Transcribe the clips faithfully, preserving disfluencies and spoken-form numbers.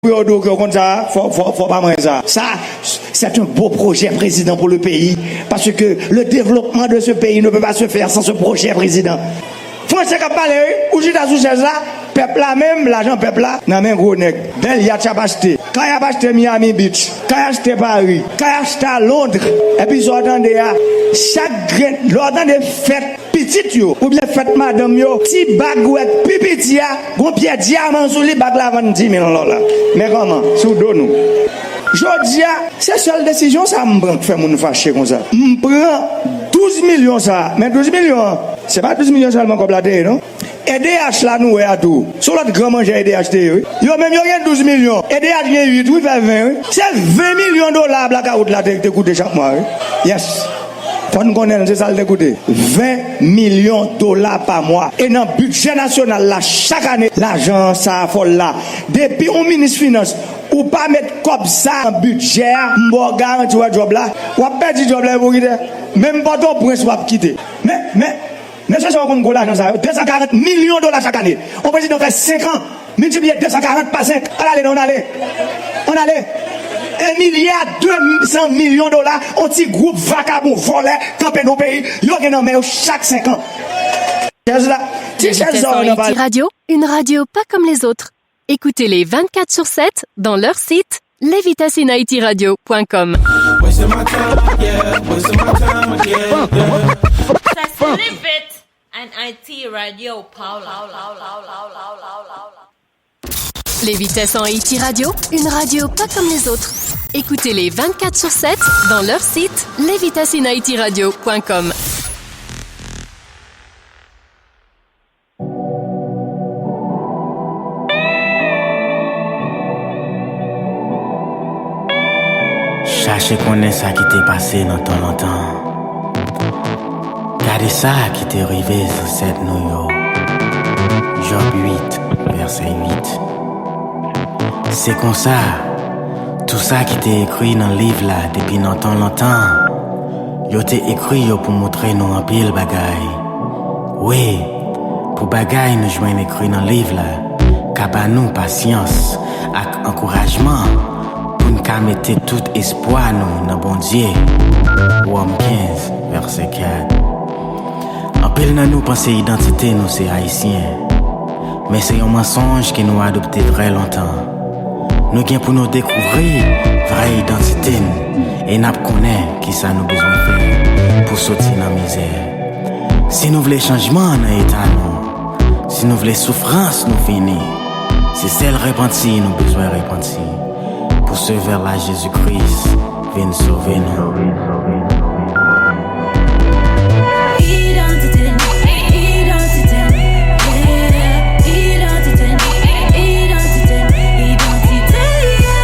pou yo di w ke w konn sa, fò, fò, fò pa manyen sa. Ça, c'est un beau projet, président, pour le pays. Parce que le développement de ce pays ne peut pas se faire sans ce projet, président. Fransè k ap pale, wi. Ou chita sou chèz la, pèp la menm, lajan pèp la, nan men gwo nèg. Bèl yat y ap achte. Kay ap achte Miami Beach. Kay achte Paris. Kay achte a Londres. Epi sa w tande a, chak grenn, lè w tande fèt pitit yo, oubyen fèt madanm yo, ti bag ou wè k pi piti a, gon pyè dyaman sou li, bag la vann di mil dòla. Men kòman? Sou do nou. Jodi a, se sèl desizyon sa m pran k fè moun fache konsa. M pran douz milyon sa, men douz milyon an, se pa douz milyon sèlman kòb la te ye, non. E D H la nou wè a tou. Se yon lòt gran manjè E D H te ye, wi. Yo menm yo gen douz milyon. E D H gen uit, wi, fè ven, wi. Se ven milyon dola blakawout la te, te koute chak mwa, wi. Yes. Fò n konnen l, se sa l te koute. Ven milyon dola pa mwa. E nan bidjè nasyonal la, chak ane, lajan sa a fòl la. Depi yon minis finans, ou pa met kòb sa nan bidjè a, m ba w garanti w wè djòb la, w ap pèdi djòb la epi w kite. Menm Pòtoprens w ap kite. Men, men, mesye sa yo konn gwo lajan sa yo, de san karant milyon dola chak ane. Yon prezidan fè senk an, miltipliye de san karant pa senk. Ann ale, non, ann ale. Ann ale. Un milliard deux cents millions dola, yon ti gwoup vakabon vòlè kanpe nan peyi, yo gen nan men yo chak senk an. Chèz la, ti chèz sa yo nan Haïti Radio, une radio pas comme les autres. Écoutez-les vingt-quatre sur sept dans leur site, levitas in haiti radio point com. Wasting my time, yeah, wasting my time again, yeah. Sa se Live It and I T Radio Paula. Les Vitesses en Haïti Radio, une radio pas comme les autres. Écoutez-les vingt-quatre sur sept dans leur site, levitas in haiti radio point com. Chache konnen sa ki te pase nan tan lontan. Gade sa ki te rive zansèt nou yo. Jòb uit, vèsè uit. Se konsa, tou sa ki te ekri nan liv la depi nan tan lontan, yo te ekri yo pou montre nou anpil bagay. Wi, pou bagay nou jwenn ekri nan liv la ka ba nou pasyans ak ankourajman pou n ka mete tout espwa nou nan Bondye. Wòm kenz, vèsè kat. Anpil nan nou panse idantite nou se Ayisyen, men se yon mansonj ke nou adopte trè lontan. Nou gen pou nou dekouvri vrè idantite n e n ap konnen kisa nou bezwen fè pou soti nan mizè. Si nou vle chanjman nan eta nou, si nou vle soufrans nou fini, se sèl repanti nou bezwen repanti pou Sovè la Jezi Kris vin sove nou. Idantite, idantite, yeah. Idantite, idantite, idantite, yeah.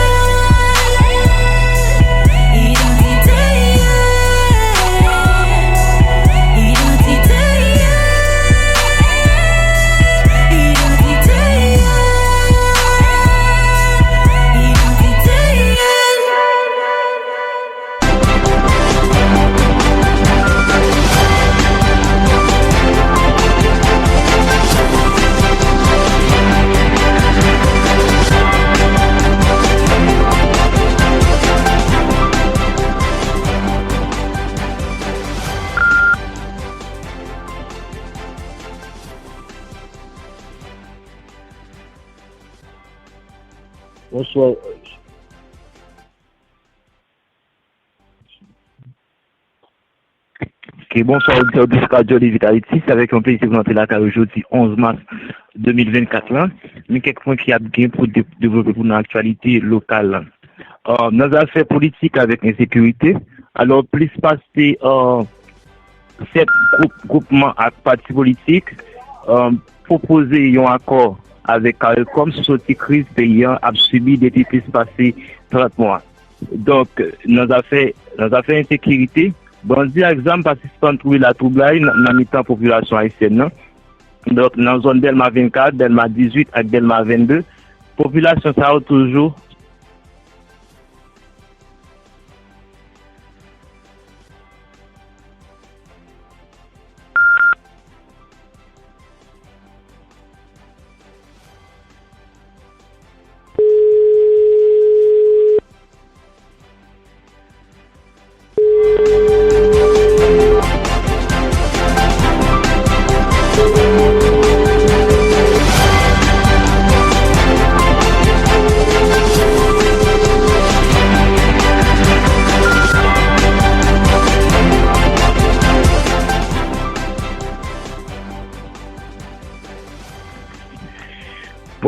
Idantite, yeah. Idantite, yeah. Idantite, yeah. Idantite, yeah. Bonswa. Ok, bonswa, oditè, oditris Radio Livit Haïti. Se avèk yon plezi pou nou antre lakay ou jodi onz mas de mil vennkat la. Men kèk pwen ki ap gen pou de-, devlope pou nan aktyalite lokal la. Euh, nan zafè politik avèk ensekirite, alò, plis pase, euh, sèt gwoup, gwoupman ak pati politik, euh, pwopoze yon akò avèk CARICOM sou soti kriz peyi a ap sibi depi plis pase trant mwa. Donk, nan zafè, nan zafè ensekirite, bandi ak zam pa sispann twouble latwoublay nan, nan mitan popilasyon ayisyèn nan. Donk, nan zòn Dèlma vennkat, Dèlma dizuit ak Dèlma vennde, popilasyon sa yo toujou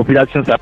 Popilasyon sa.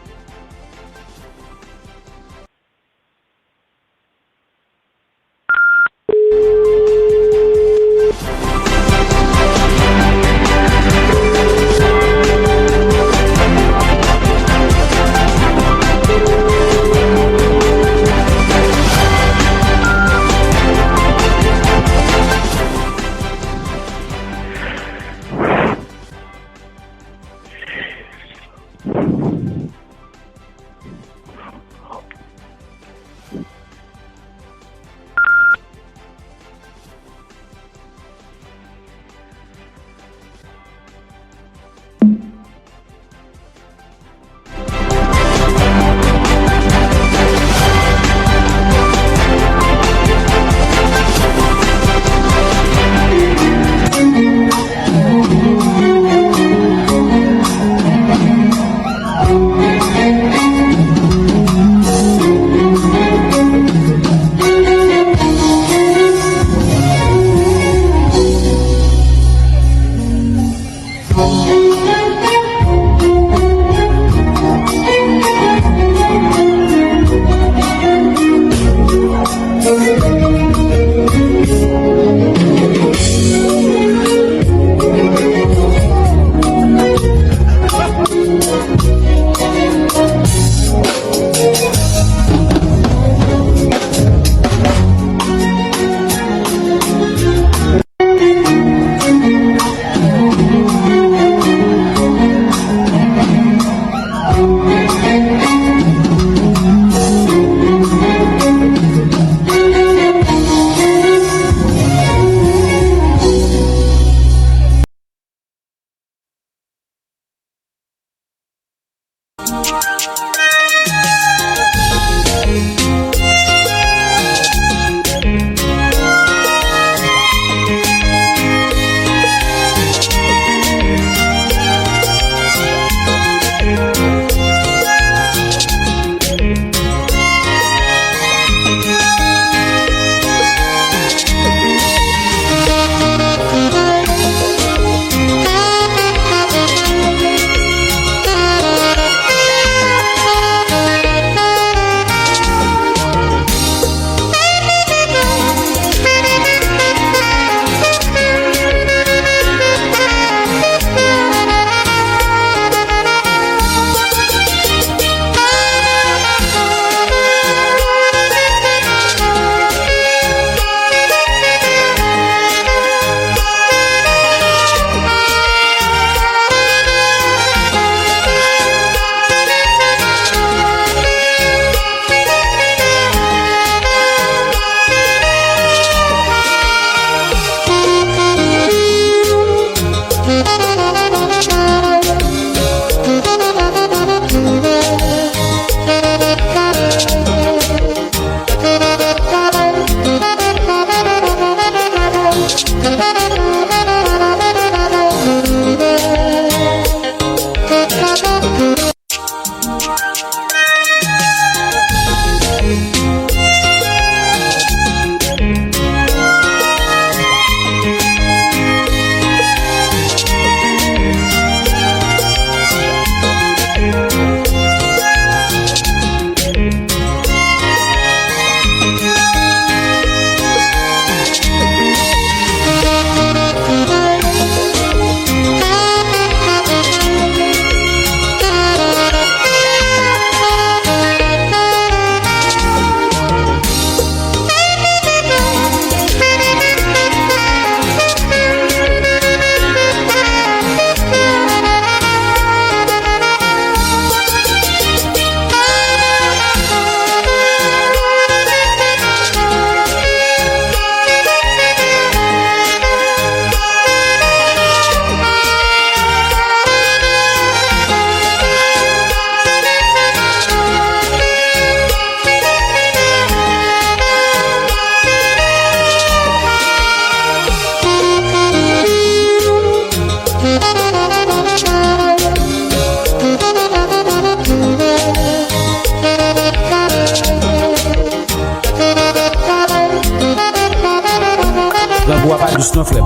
Grangou a pa dous non, frè m.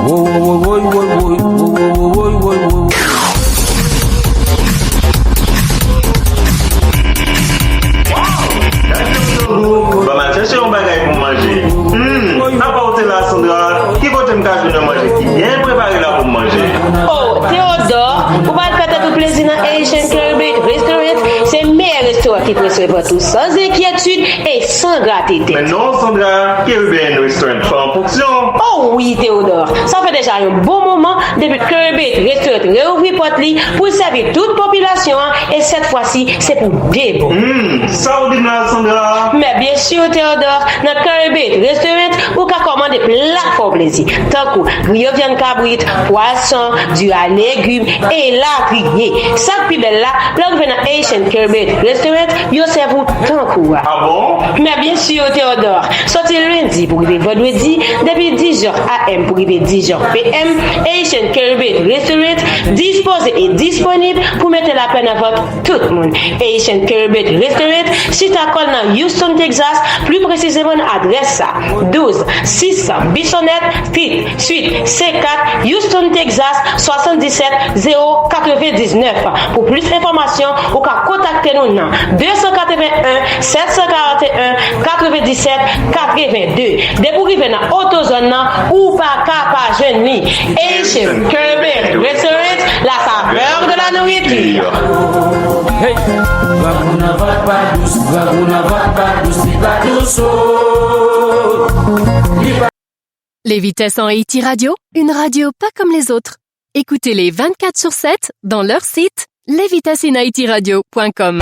Wo, wo, wo, woy, woy, woy. Resevwa tout sans enkyetid e san grate tèt. Men non, Sandra, Caribbean Restaurant pa an fonksyon. Oh wi, Theodore, sa fè deja yon bon moman depi Caribbean Restaurant reouvri pòt li pou l sèvi tout popilasyon an, e sèt fwa si, se pou de bon. Hmm, sa w di m la, Sandra? Men byen si, Theodore, nan Caribbean Restaurant, ou ka kòmande pla k fè w plezi, tankou griyo vyann kabrit, pwason, diri a legim, elatriye. Sa k pi bèl la, lè w rive nan Haitian Caribbean Restaurant, yo sèvi w tankou a. Ah bon? Men byen si, Theodore, soti lendi pou rive vandredi, depi dis zè a m pou rive dis zè p m, Haitian Caribbean Restaurant dispoze e disponib pou mete lapè nan vant tout moun. Haitian Caribbean Restaurant chita kò l nan Houston, Texas, pli presizeman nan adrès sa: douz sis san Bissonnette Street, Suite senk kat, Houston, Texas, swasanndisèt zewo katrevendiznèf. Pou plis enfòmasyon, ou ka kontakte nou nan de san katreven en, sèt san karanteyen, katrevendisèt, katreven de. Depi w rive nan AutoZone nan, ou pa ka pa jwenn li. Haitian Caribbean Restaurant, la saveur de la nourriture. Hey! Grangou nan vant pa dous, grangou nan vant pa dous, li pa dous, oh. Li pa Les Vitesses en Haïti Radio, une radio pas comme les autres. Écoutez-les vingt-quatre sur sept dans leur site les vitesses in haiti radio point com.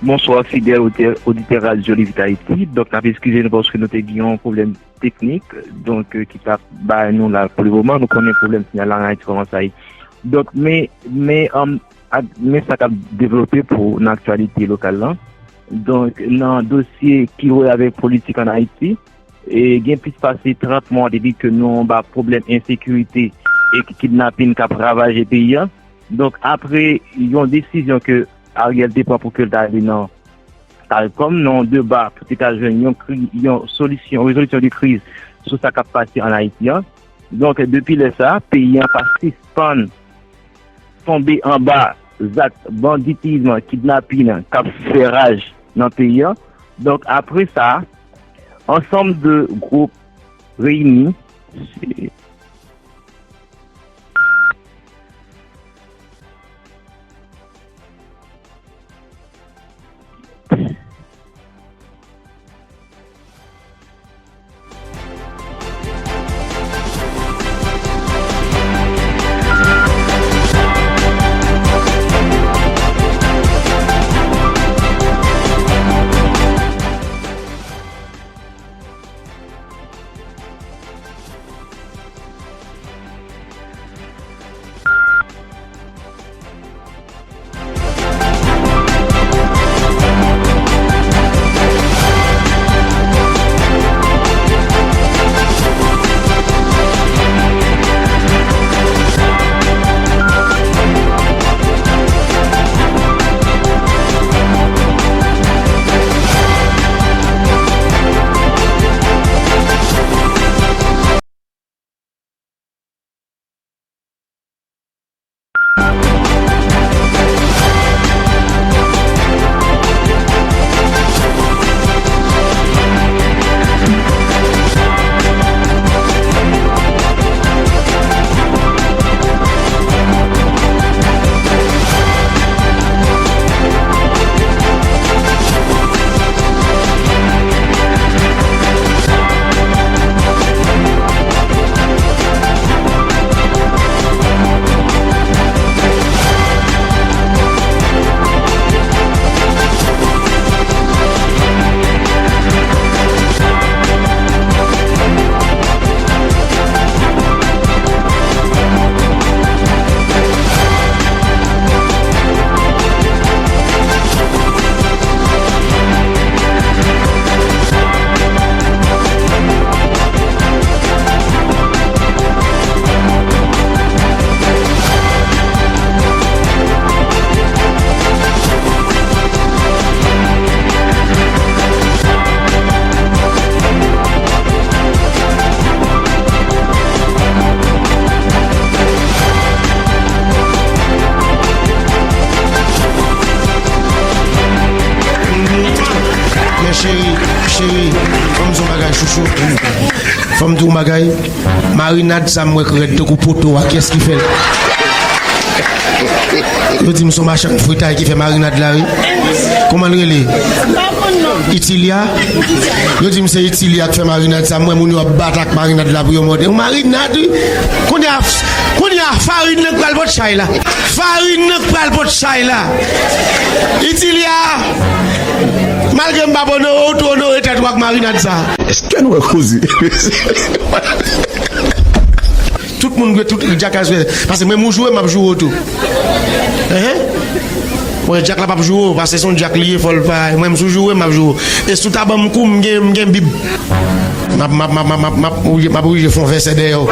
Bonswa, fidèl oditè, oditè Radyo Livit Ayiti. Donk, n ap eskize nou paske nou te gen yon pwoblèm teknik, donk, euh, ki t ap bay nou la pou le moman. Nou konnen pwoblèm siyal la an Ayiti kòman sa ye. Donk, men, men, um, ak, men sa k ap devlope pou nan aktyalite lokal lan. Donk, nan dosye ki wè avèk politik an Ayiti, e gen plis pase trant mwa depi ke nou anba pwoblèm ensekirite e ki kidnapin k ap ravaje peyi a. Donk, apre yon desizyon ke Ariel te pran pou ke l ta ale nan CARICOM, nan yon deba pou te ka jwenn yon kri, yon solisyon, rezolisyon de kriz sou sa k ap pase an Ayiti an. Donk, depi lè sa, peyi an pa sispann tonbe anba zak banditism, kidnapin k ap fè raj nan peyi an. Donk, apre sa, ansanm de gwoup reyini, Cheri, fò m di w yon bagay, chouchou. Fò m di w yon bagay. Marinad sa m wè k rèd tankou poto a, kiyès ki fè l? Yo di m se yon machann fritay ki fè marinad la, wi. Kòman l rele? Itilia? Yo di m se Itilia k fè marinad sa. M wè moun yo ap bat ak marinad la pou yo mòde. Yon marinad, wi. Kounye a, kounye a, farin nan k pral pot chay la. Farin nan k pral pot chay la. Itilia, malgre m p ap onore w, tou onore tèt ou ak marinad sa. Èske nou wè koze? Tout moun dwe, tout djak a jwe. Paske menm ou joure, m ap joure w tou. Enhen. Bon, djak la p ap joure w, paske se yon djak li ye, fò l pa. Mwen, si w joure, m ap joure w. E si w ta ban m kou, m gen, m gen bib. M ap, m ap, m ap, m ap, m ap, m ap oblije, m ap oblije fè yon vèsè dèyè w.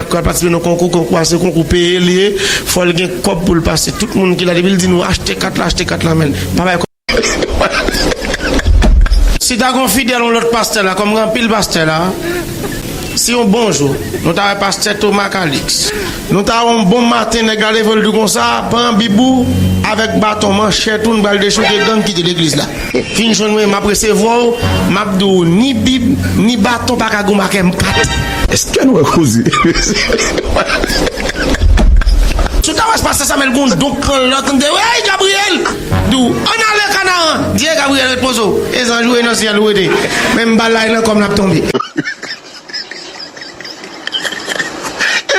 K al patisipe nan konkou, konkou a se konkou peye li ye, fò l gen kòb pou l pase. Tout moun ki la, depi l di nou achte kat la, achte kat la, men pa bay kòb. Si ta gon fidèl yon lòt pastè la, kòm gen anpil pastè la, si yon bon jou, nou ta wè pastè Thomas Calix, nou ta wè yon bon maten, nèg la leve l di konsa, pran bib ou avèk baton, manchèt ou, nou pral dechouke gang, kite legliz la. Fin jwenn mwen, m ap resevwa w, m ap di w ni bib, ni baton pa ka goumakè m kat. Èske nou wè koze? Si w ta wè pastè Samuel Gondon k pran lòt, tande, "Hey, Gabriel!" Di w, "Ann ale Kanaran!" Di, "Hey, Gabriel, ret poze w. E zanj ou ye nan syèl ou rete." Men m ba l la, e nan kò m l ap tonbe.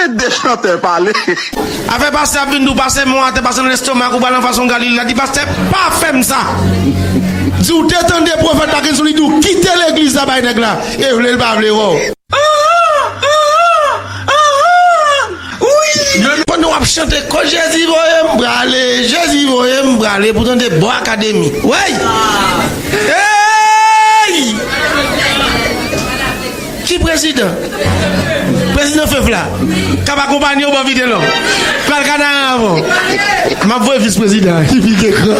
E de chantè pale. Afè pastè ap vin di w pase men w atè, pase nan lestomak ou, pale nan fason Galil la, di, "Pastè, pa fè m sa." Di w te tande pwofèt Parkinson, li di w kite legliz la bay nèg la. E vle l pa vle wè w. Pandan w ap chante, "Kot Jezi voye m prale, Jezi voye m prale pou tande Bò Akademi." Wey! Hey! Ki prezidan? Prezidan Fef la k ap akonpanye w bò Vitelò. Pral Kanaran avan. M ap voye vis prezidan ki pi gen kran.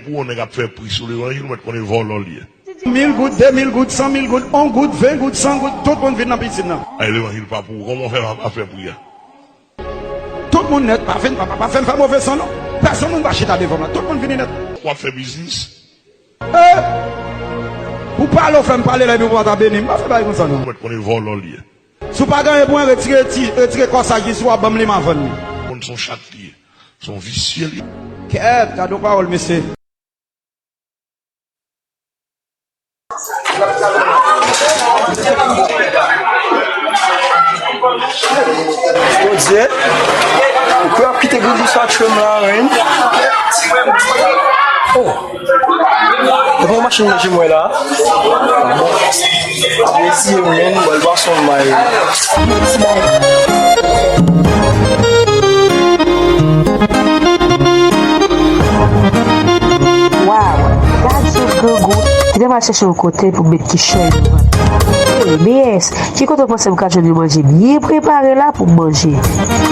Pou yon nèg ap fè pri sou levanjil, ou mèt konnen vòlò l ye. Mil goud, de mil goud, san mil goud, yon goud, ven goud, san goud, tout moun vin nan pisin nan. Ay, levanjil pa pou ou, kòman w fè ap, ap fè pri a? Tout moun nèt, pa vin, pa, pa, pa fè m fè move san non. Pèsonn moun pa chita devan m la, tout moun vini nèt. W ap fè biznis? E, pou pale w fè m pale la epi w pa ta beni m, pa fè bagay konsa non. Ou mèt konnen vòlò l ye. Si w pa gen anyen pou mwen, retire ti, retire kòsaj li, si w ap ban m li, m a vann li. Konn se yon chat li ye. Se yon visye li. Kèt, gade yon pawòl, mesye. Bondye, ou kwè ap kite grangou sa tchwe m la, wi? Oh! Depi yon machin nan je m wè la. Bon. Ap reziye m, men, bwè l bwason l may. Waw, gad sou grangou. Kite m al chèche yon kote pou m met kichòy nan vant. Hey, B S, ki kote w panse m ka jwenn yon manje byen prepare la pou m manje?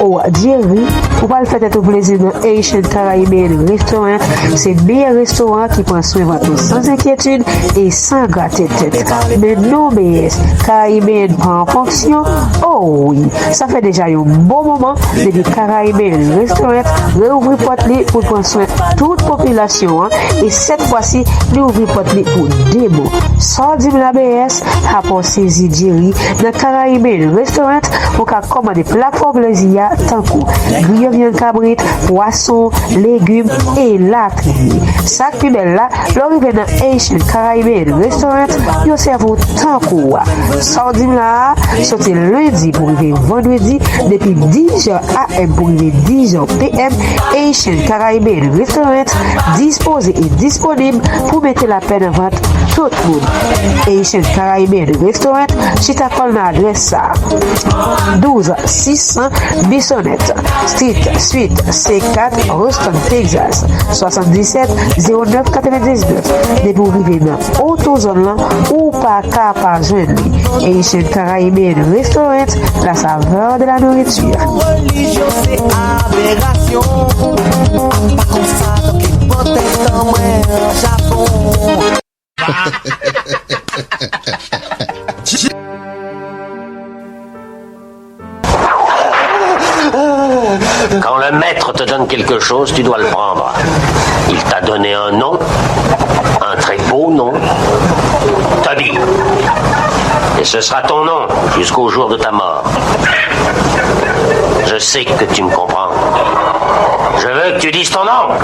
Oh, Jerry, ou pral fè tèt ou plezi nan Haitian Caribbean Restaurant. Se meyè restoran ki pran swen vant ou san enkyetid e san grate tèt. Men non, B S, Caribbean pa an fonksyon. Oh wi, sa fè deja yon bon moman depi Caribbean Restaurant reouvri pòt li pou l pran swen tout popilasyon an, e sèt fwa si li ouvri pòt li pou de bon. Sa w di m la, B S, apa w sezi, Jerry, nan Caribbean Restaurant, ou ka kòmande pla fò plezi a tankou griyo vyann kabrit, pwason, legim, elatriye. Sa k pi bèl la, lè w rive nan Haitian Caribbean Restaurant, yo sèvi w tankou wa. Sa w di m la a, soti lendi pou rive vandredi, depi diz è A M pou rive diz è P M, Haitian Caribbean Restaurant dispoze e disponib pou mete lapè nan vant tout moun. Haitian Caribbean Restaurant chita kò l nan adrès sa a: douz sis san Bissonnette Street, Suite C quatre, Houston, Texas, swasanndisèt zewo nèf katrevendiznèf. Depi w rive nan oto zòn lan, ou pa ka pa jwenn li. Haitian Caribbean Restaurant, la saveur de la nourriture. Relijyon se aberasyon. Apa konsa, tanke pwotestan mwen an Japon. Quand le maître te donne quelque chose, tu dois le prendre. Il t'a donné un nom, un très beau nom, Toby. Et ce sera ton nom jusqu'au jour de ta mort. Je sais que tu me comprends. Je veux que tu dises ton nom.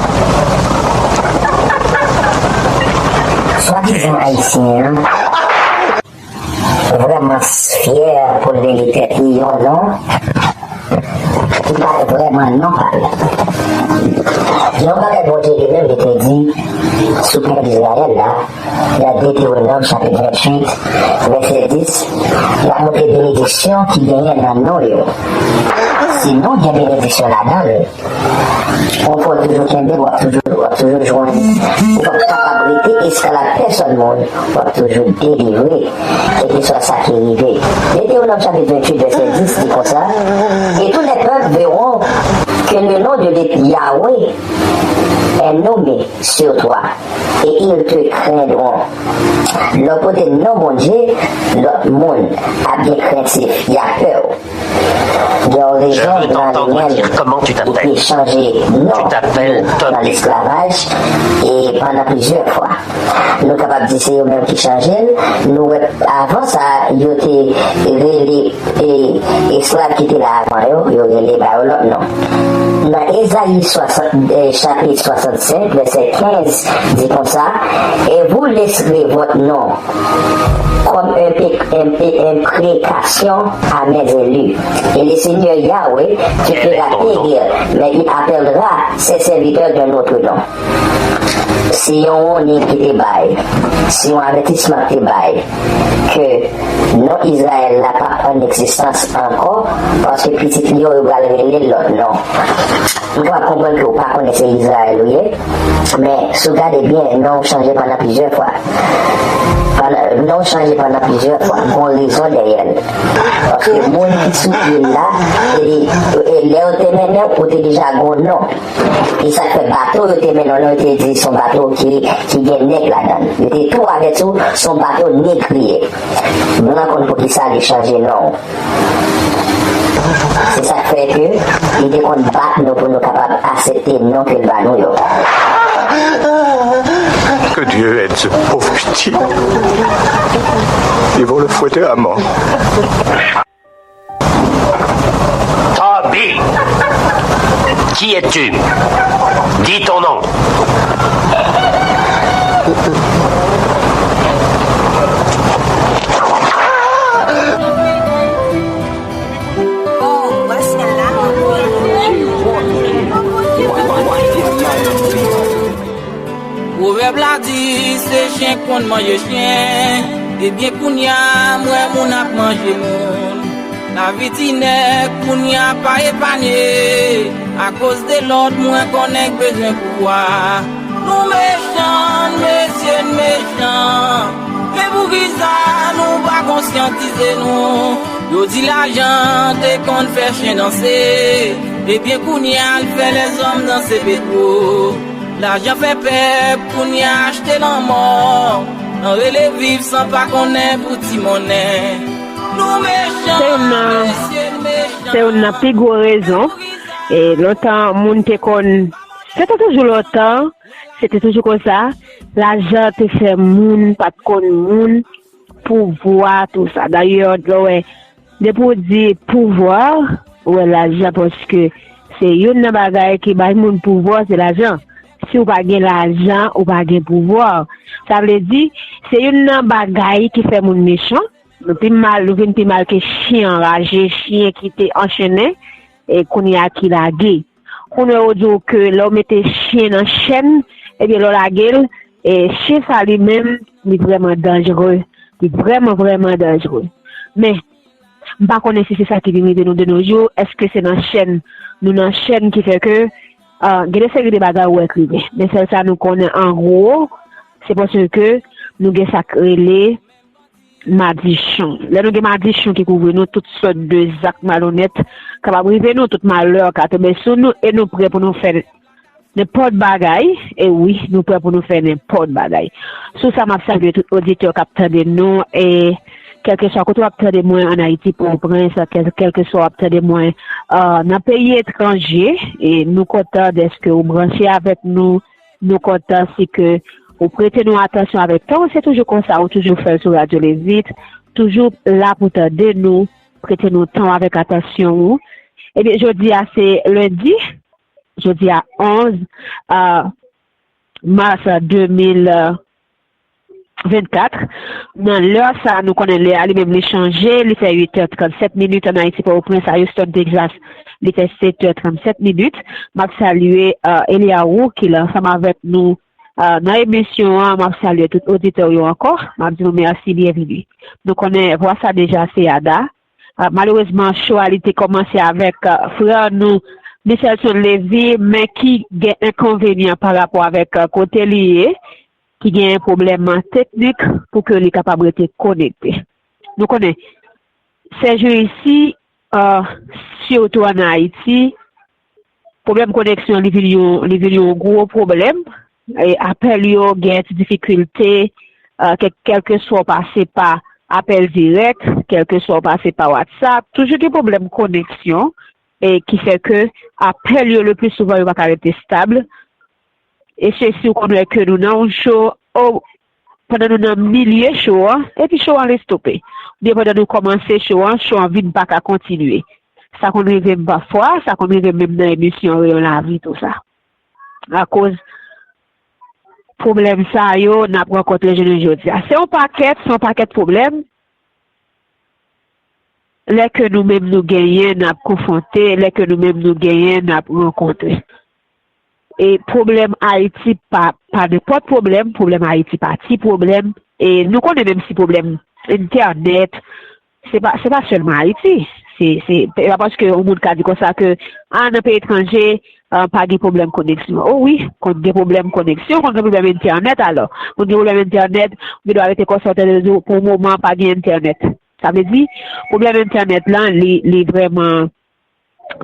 Swadizan ayisyen an vrèman fyè pou l rele tèt li yon non ki pa vrèman non pa l. Gen yon bagay Bondye li menm li te di sou pèp Izrayèl la nan Detewonòm chapit venntuit, vèsè dis, l ap montre benediksyon ki genyen nan non yo. Si non gen benediksyon ladan l, Ou fò toujou kenbe, w ap toujou, w ap toujou jwenn. Ou p ap kapab rete esklav pèsòn moun, w ap toujou delivre, kèlkeswa sa ki rive. Detewonòm chapit venntuit, vèsè dis di konsa, Et tous les peuples verront que le nom de l'Ét- Yahweh est nommé sur toi, et ils te craindront. Lè w pote non Bondye, lòt moun ap gen krentif, y ap pè w. Gen yon rezon Blan Lemèl li te chanje non nan lesklavaj e pandan plizyè fwa. Nou kapab di se yo menm ki chanje l. Nou wè avan sa, yo te rele e esklav ki te la avan yo, yo rele ba yo lòt non. Nan Ezayi swasant, e, chapit swasannsenk, vèsè kenz, di konsa, Et vous laisserez votre nom comme un, pé- un, pé- une prédication à mes élus. Et le Seigneur Yahweh te fera périr, mais il appellera ses serviteurs d'un autre nom. Se yon wonin ki te bay, se yon avètisman ki te bay ke non Izrayèl la p ap an egzistans ankò, paske pitit li yo, yo pral rele l lòt non. M kapab konprann ke w pa konnen se Izrayèl ou ye, men si w gade byen, non w chanje pandan plizyè fwa. Pandan, non w chanje pandan plizyè fwa, gon rezon dèyè l. Paske moun ki sou il la, te di, e lè yo te mennen w, ou te deja gon non. E sa k fè bato yo te mennen w lan, yo te di se yon bato ki, ki gen nèg ladan l. Yo te tou avèti w se yon bato negriye. Blan konn poukisa li chanje non w. Se sa k fè ke li te konn bat nou pou nou kapab aksepte non ke l ba nou yo. Que Dieu aide ce pauvre petit. Ils vont le fouetter à mort. Toby, qui es-tu? Dis ton nom. Pwovèb la di se chen k konn manje chen. Ebyen kounye a m wè moun ap manje moun. Lavi ti nèg kounye a pa epanye. Akoz de lòd mwen konnen k bezwen pouvwa. Nou mechan, n mesye n mechan. Men poukisa nou pa konsyantize nou? Yo di lajan te konn fè chen danse. Ebyen kounye a l fè lèzòm danse petwo. Lajan fè pèp kounye a achte lanmò. Nan rele viv san pa konnen pou ti monnen. Nou mechan, mesye n mechan. Se youn nan pi gwo rezon. E lontan moun te konn, se te toujou lontan, se te toujou konsa. Lajan te fè moun pa t konn moun, pouvwa, tou sa. Dayè, lè w wè, depi w di pouvwa, ou wè lajan, paske se youn nan bagay ki bay moun pouvwa, se lajan. Si w pa gen lajan, ou pa gen pouvwa. Sa vle di, se youn nan bagay ki fè moun mechan. Nou pi mal, nou vin pi mal ke chyen anraje, chyen ki te anchennen, e kounye a ki lage. Kounye a yo di w ke lè w mete chyen nan chèn, ebyen lè w lage l, e chyen sa li menm, li vrèman danjere. Li vrèman, vrèman danjere. Men, m pa konnen si se sa ki vin rive nou de nos jours, èske se nan chèn, nou nan chèn ki fè ke, ah, gen de seri de bagay ou wè k rive. Men sèl sa nou konnen an gwo, se paske nou gen sa k rele madichon. Lè nou gen madichon ki kouvri nou, tout sòt de zak malonèt kapab rive nou, tout malè ka tonbe sou nou, e nou prè pou nou fè nenpòt bagay. E wi, nou prè pou nou fè nenpòt bagay. Sou sa, m ap salye tout oditè k ap tande nou, e kèlkeswa kote w ap tande mwen ann Ayiti, Pòtoprens, kèl, kèlkeswa w ap tande mwen uh, nan peyi etranje, e nou kontan dèske ou branche avèk nou. Nou kontan si ke ou prete nou atansyon avèk tan w, se toujou konsa, ou toujou fè l sou Radyo Levit, toujou la pou tande nou, prete nou tan w avèk atansyon ou. Ebyen, jodi a se lendi, jodi a onz uh, mas de mil vennkat. Nan lè sa, nou konnen lè a li menm li chanje, li fè uit è trannsèt minit ann Ayiti, Pòtoprens, a Houston, Texas, li fè sèt è trannsèt minit. M ap salye uh, Eliaou ki la ansanm avèk nou uh, nan emisyon an. M ap salye tout oditè yo ankò. M ap di nou mèsi, byenvini. Nou konnen vwa sa deja se Ada. Uh, malerezman, cho a li te kòmanse avèk uh, frè nou, Michelson Levy, men ki gen enkonvenyan pa rapò avèk uh, kote li ye, ki gen pwoblèm teknik pou ke li kapab rete konekte. Nou konnen, sèjou isi, uh, sitou ann Ayiti, pwoblèm koneksyon li vin yon, li vin yon gwo pwoblèm. E apèl yo gen ti difikilte, uh, kè, kèlkeswa w pase pa apèl dirèk, kèlkeswa w pase pa WhatsApp, toujou gen pwoblèm koneksyon, e ki fè ke apèl yo le pli souvan yo pa ka rete stab. E se si w konn wè ke nou nan yon cho, o, pandan nou nan milye cho an, epi cho an restope. Oubyen pandan nou kòmanse cho an, cho an vin pa ka kontinye. Sa konn rive m pafwa, sa konn rive m menm nan emisyon Reyon Lavi, tou sa. Akoz pwoblèm sa yo n ap rankontre jounen jodi a. Se yon pakèt, se yon pakèt pwoblèm. Lè ke nou menm nou genyen, n ap konfwonte, lè ke nou menm nou genyen, n ap rankontre. E pwoblèm Ayiti pa, pa nenpòt pwoblèm, pwoblèm Ayiti pa ti pwoblèm. E nou konnen menm si pwoblèm entènèt, se pa, se pa sèlman Ayiti. Se, se, se pa paske yon moun ka di konsa ke, a, nan peyi etranje, a, pa gen pwoblèm koneksyon. O wi, konn gen pwoblèm koneksyon, konn gen pwoblèm entènèt alò. Konn gen pwoblèm entènèt, ou gen dwa rete konsa, ou tande yo di w, pou moman, pa gen entènèt. Sa vle di, pwoblèm entènèt lan, li, li vrèman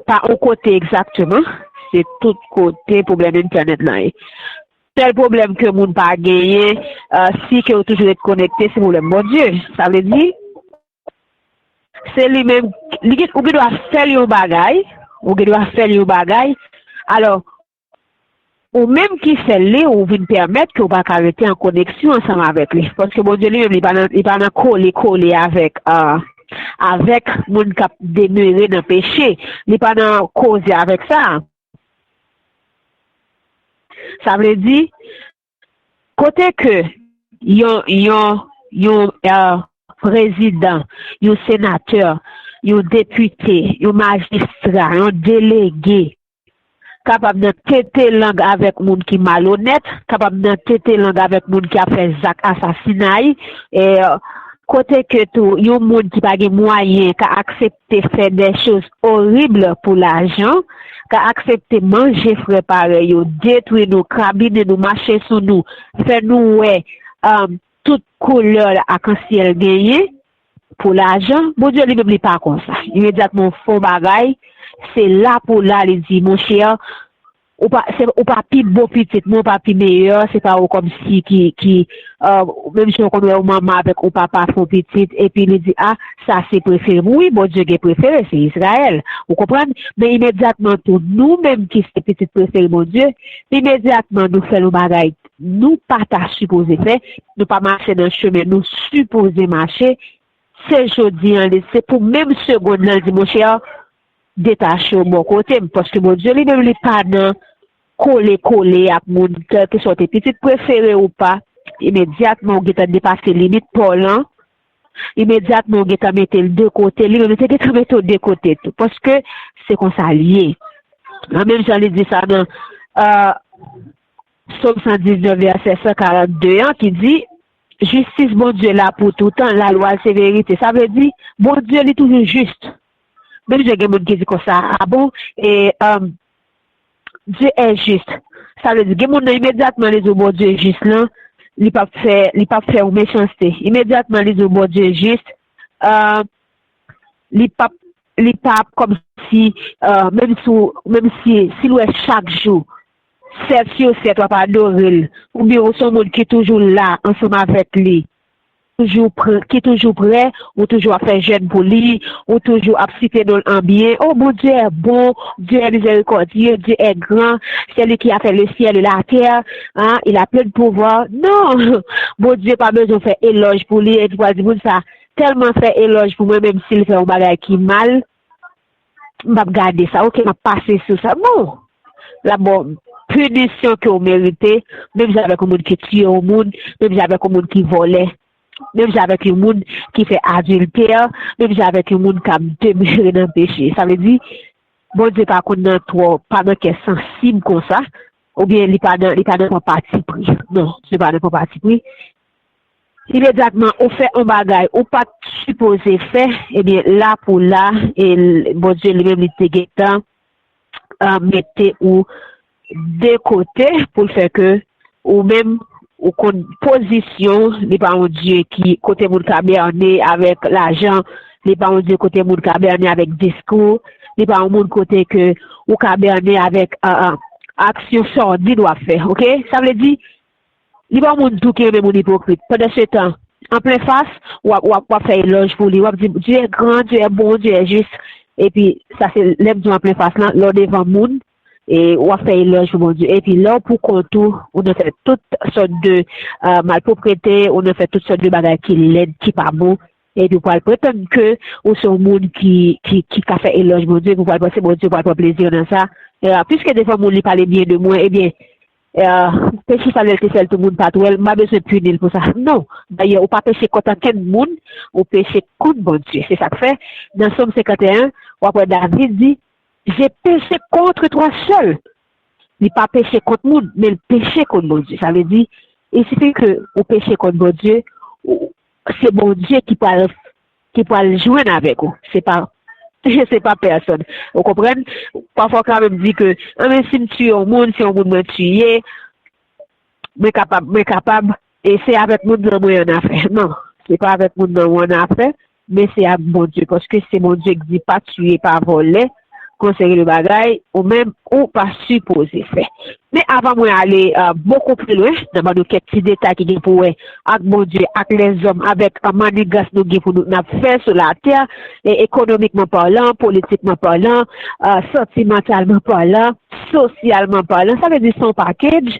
pa yon kote egzakteman, se tout kote pwoblèm entènèt lan ye. Sèl pwoblèm ke moun pa genyen, a, si ke ou toujou ret konekte, se pwoblèm Bondye. Sa vle di, se li menm, li gen, ou gen dwa fè l yon bagay, ou gen dwa fè l yon bagay. Alò, ou menm ki fè l li, ou vin pèmèt ke w pa ka rete an koneksyon ansanm avèk li. Paske Bondye li menm, li pa nan, li pa nan kole kole avèk, a, avèk moun k ap demere nan peche. Li pa nan koze avèk sa. Sa vle di, kote ke yon, yon, yon, a, prezidan, yon senatè, yon depite, yon majistra, yon delege, kapab nan tete lang avèk moun ki malonèt, kapab nan tete lang avèk moun ki ap fè zak asasinay, e, kote ke tou yon moun ki pa gen mwayen ka aksepte fè de choz orib pou lajan, ka aksepte manje frè parèy yo, detwi nou, krabinen nou, mache sou nou, fè nou wè, um, tout koulè lakansyèl genyen pou lajan, Bondye li menm li pa konsa. Imedyatman w fè yon bagay, se la pou la li di, monchè, ou pa, se, ou pa pi bon pitit mwen, ou pa pi meyè, se pa ou kòmsi ki, ki, euh, menm jan w konn wè yon manman avèk yon papa fè yon pitit, epi li di, a, sa se prefere m. Wi, Bondye gen prefere, se Izrayèl. Ou konprann? Men imedyatman tou, nou menm ki se pitit prefere Bondye, imedyatman nou fè yon bagay nou pa ta sipoze fè, nou pa mache nan chemen nou sipoze mache, se jodi an, li, se pou menm segonn nan, li di, monchè, detache w bò kote m, paske Bondye li menm li pa nan kole kole ak moun, kèlkeswa w te pitit prefere ou pa, imedyatman ou gentan depase limit pa w lan, imedyatman ou gentan mete l de kote, li menm li te gentan mete w de kote tou, paske se konsa l ye. Nan menm jan li di sa nan, euh, Sòm san diznèf, vèsè san karannde an, ki di, jistis Bondye la pou toutan, lalwa l se verite. Sa vle di, Bondye li toujou jis. Menm jan gen moun ki di konsa, a bon, e, um, Dieu est juste. Sa vle di, gen moun nan imedyatman li di w Bondye jis lan, li p ap fè, li p ap fè yon mechanste. Imedyatman li di w Bondye jis, euh, li p ap, li p ap kòmsi, euh, menm si, menm si, si l wè chak jou, sèt sou sèt w ap adore l, oubyen ou se yon moun ki toujou la ansanm avèk li, toujou prè, ki toujou prè, ou toujou ap fè jèn pou li, ou toujou ap site non l an byen. Oh, Bondye est bon, Dieu est miséricordieux, Dieu est grand, c'est lui qui a fait le ciel et la terre, hein, il a plein de pouvoir. Non! Bondye pa bezwen fè elòj pou li, epi pral di moun sa tèlman fè elòj pou mwen, menm si l fè yon bagay ki mal, m p ap gade sa, oke, m ap pase sou sa. Non! L ap ba w pinisyon ke w merite, menm jan avèk yon moun ki tiye yon moun, menm jan avèk yon moun ki vòlè, menm jan avèk yon moun ki fè adiltè, menm jan avèk yon moun k ap demere nan peche. Sa vle di, Bondye pa konn nan twò, pa nan kè sansib konsa, oubyen li pa nan, li pa nan pran patipri. Non, li pa nan pran patipri. Imedyatman ou fè yon bagay ou pa t sipoze fè, ebyen, la pou la, e l-, Bondye li menm li te gentan, ah, mete ou de kote pou l fè ke ou menm ou konn pozisyon, li pa yon Dye ki kote moun ka bène avèk lajan, li pa yon Dye kote moun ka bène avèk diskou, li pa yon moun kote ke ou ka bène avèk, ah, ah, aksyon sòdid w ap fè, oke? Sa vle di, li pa yon moun tou ki renmen moun ipokrit. Pandansetan, an plen fas, w ap, w ap, w ap fè elòj pou li. W ap di, Dieu est grand, Dieu est bon, Dieu est juste. Epi, sa se lè m di w an plen fas lan, lè w devan moun, e w ap fè elòj pou Bondye. Epi, lè w pou kont ou, ou nan fè tout sòt de, euh, malpwoprete, ou nan fè tout sòt de bagay ki lèd, ki pa bon. Epi, ou pral pretann ke ou se yon moun ki, ki, ki ka fè elòj Bondye, epi ou pral panse Bondye pral pran plezi nan sa. E, piske devan moun li pale byen de mwen, ebyen, Eh, peche sa lè l te fè l tou moun pa t wè l, m pa bezwen pini l pou sa. Non. Dayè, ou pa peche kont ankenn moun, ou peche kont Bondye. Se sa k fè, nan Sòm senkanteyen, w ap wè David di, J'ai péché contre toi seul. Li pa peche kont moun, men l peche kont Bondye. Sa vle di, il suffit que ou peche kont Bondye, ou, se Bondye ki pral ki pral jwenn avèk ou. Se pa, se pa pèsòn. Ou konprann? Pafwa w ka menm di ke, anben, si m tiye yon moun, se yon moun mwen tiye, mwen kapab, mwen kapab, e se avèk moun nan mwen annafè. Non, se pa avèk moun nan ou annafè, men se ak Bondye. Paske se Bondye ki di, pa tiye, pa vòlè, yon seri de bagay, ou menm, ou pa sipoze fè. Men avan mwen ale, euh, bokou pli lwen, nan ban nou kèk ti detay ki gen pou wè ak Bondye, ak lèzòm, avèk, euh, mannigans nou gen pou nou, n ap fè sou latè, e ekonomikman palan, politikman palan, euh, santimantalman palan, sosyalman palan, sa vle di se yon package,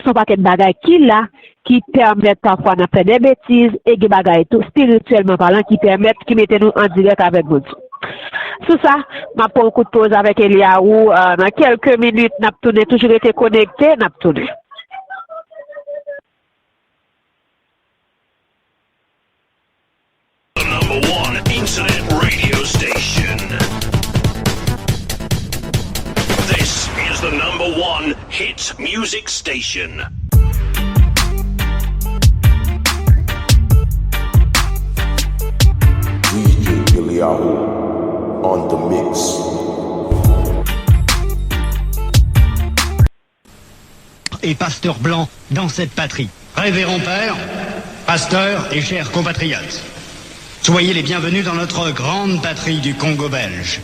se yon pakèt bagay ki la, ki pèmèt pafwa n ap fè de betiz, e gen bagay tou, espirityèlman palan, ki pèmèt, ki mete nou an dirèk avèk Bondye. Sou sa, m ap pran yon kout poz avèk Eliaou, euh, nan kèlke minit, n ap tounen, toujou rete konekte, n ap tounen. The number one internet radio station. This is the number one hit music station. D J Eliahu on the mix. Et pasteur blanc dans cette patrie. Révérend père, pasteur et chers compatriotes, soyez les bienvenus dans notre grande patrie du Congo belge.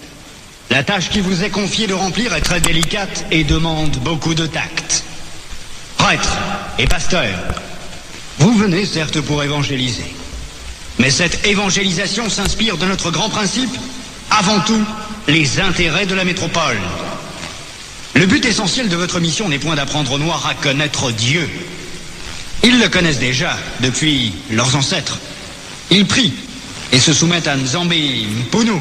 La tâche qui vous est confiée de remplir est très délicate et demande beaucoup de tact. Prêtres et pasteurs, vous venez certes pour évangéliser, mais cette évangélisation s'inspire de notre grand principe, avant tout, les intérêts de la métropole. Le but essentiel de votre mission n'est point d'apprendre aux Noirs à connaître Dieu. Ils le connaissent déjà depuis leurs ancêtres. Ils prient et se soumettent à Nzambi Mpunu,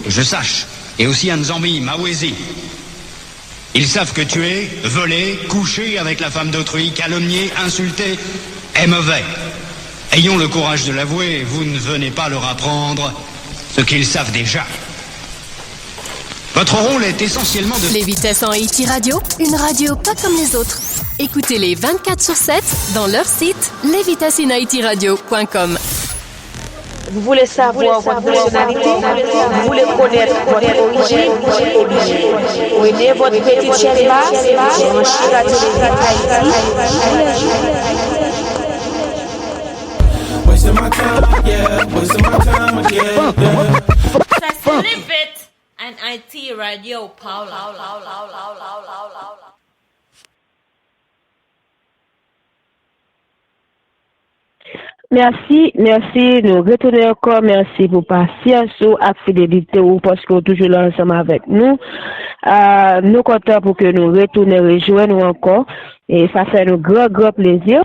que je sache, et aussi à Nzambi Mawezi. Ils savent que tuer, voler, coucher avec la femme d'autrui, calomnier, insulter est mauvais. Ayons le courage de l'avouer, vous ne venez pas leur apprendre ce qu'ils savent déjà. Votre rôle est essentiellement de... Les Vitesses en Haïti Radio, une radio pas comme les autres. Écoutez-les vingt-quatre sur sept dans leur site les vitesses in haiti radio point com. Vous voulez savoir votre nationalité? Vous voulez connaître votre origine? Eh bien, prenez votre petite chaise basse, branchez la télévision Haïti. Wasting my time, yeah, wasting my time again. Sa se Live It and I T Radio Paula. Mèsi, mèsi. Nou retounen ankò. Mèsi pou pasyans ou ak fidelite ou, paske ou toujou la ansanm avèk nou. Ah, nou kontan pou ke nou retounen rejwenn ou ankò. E sa fè nou gran, gran plezi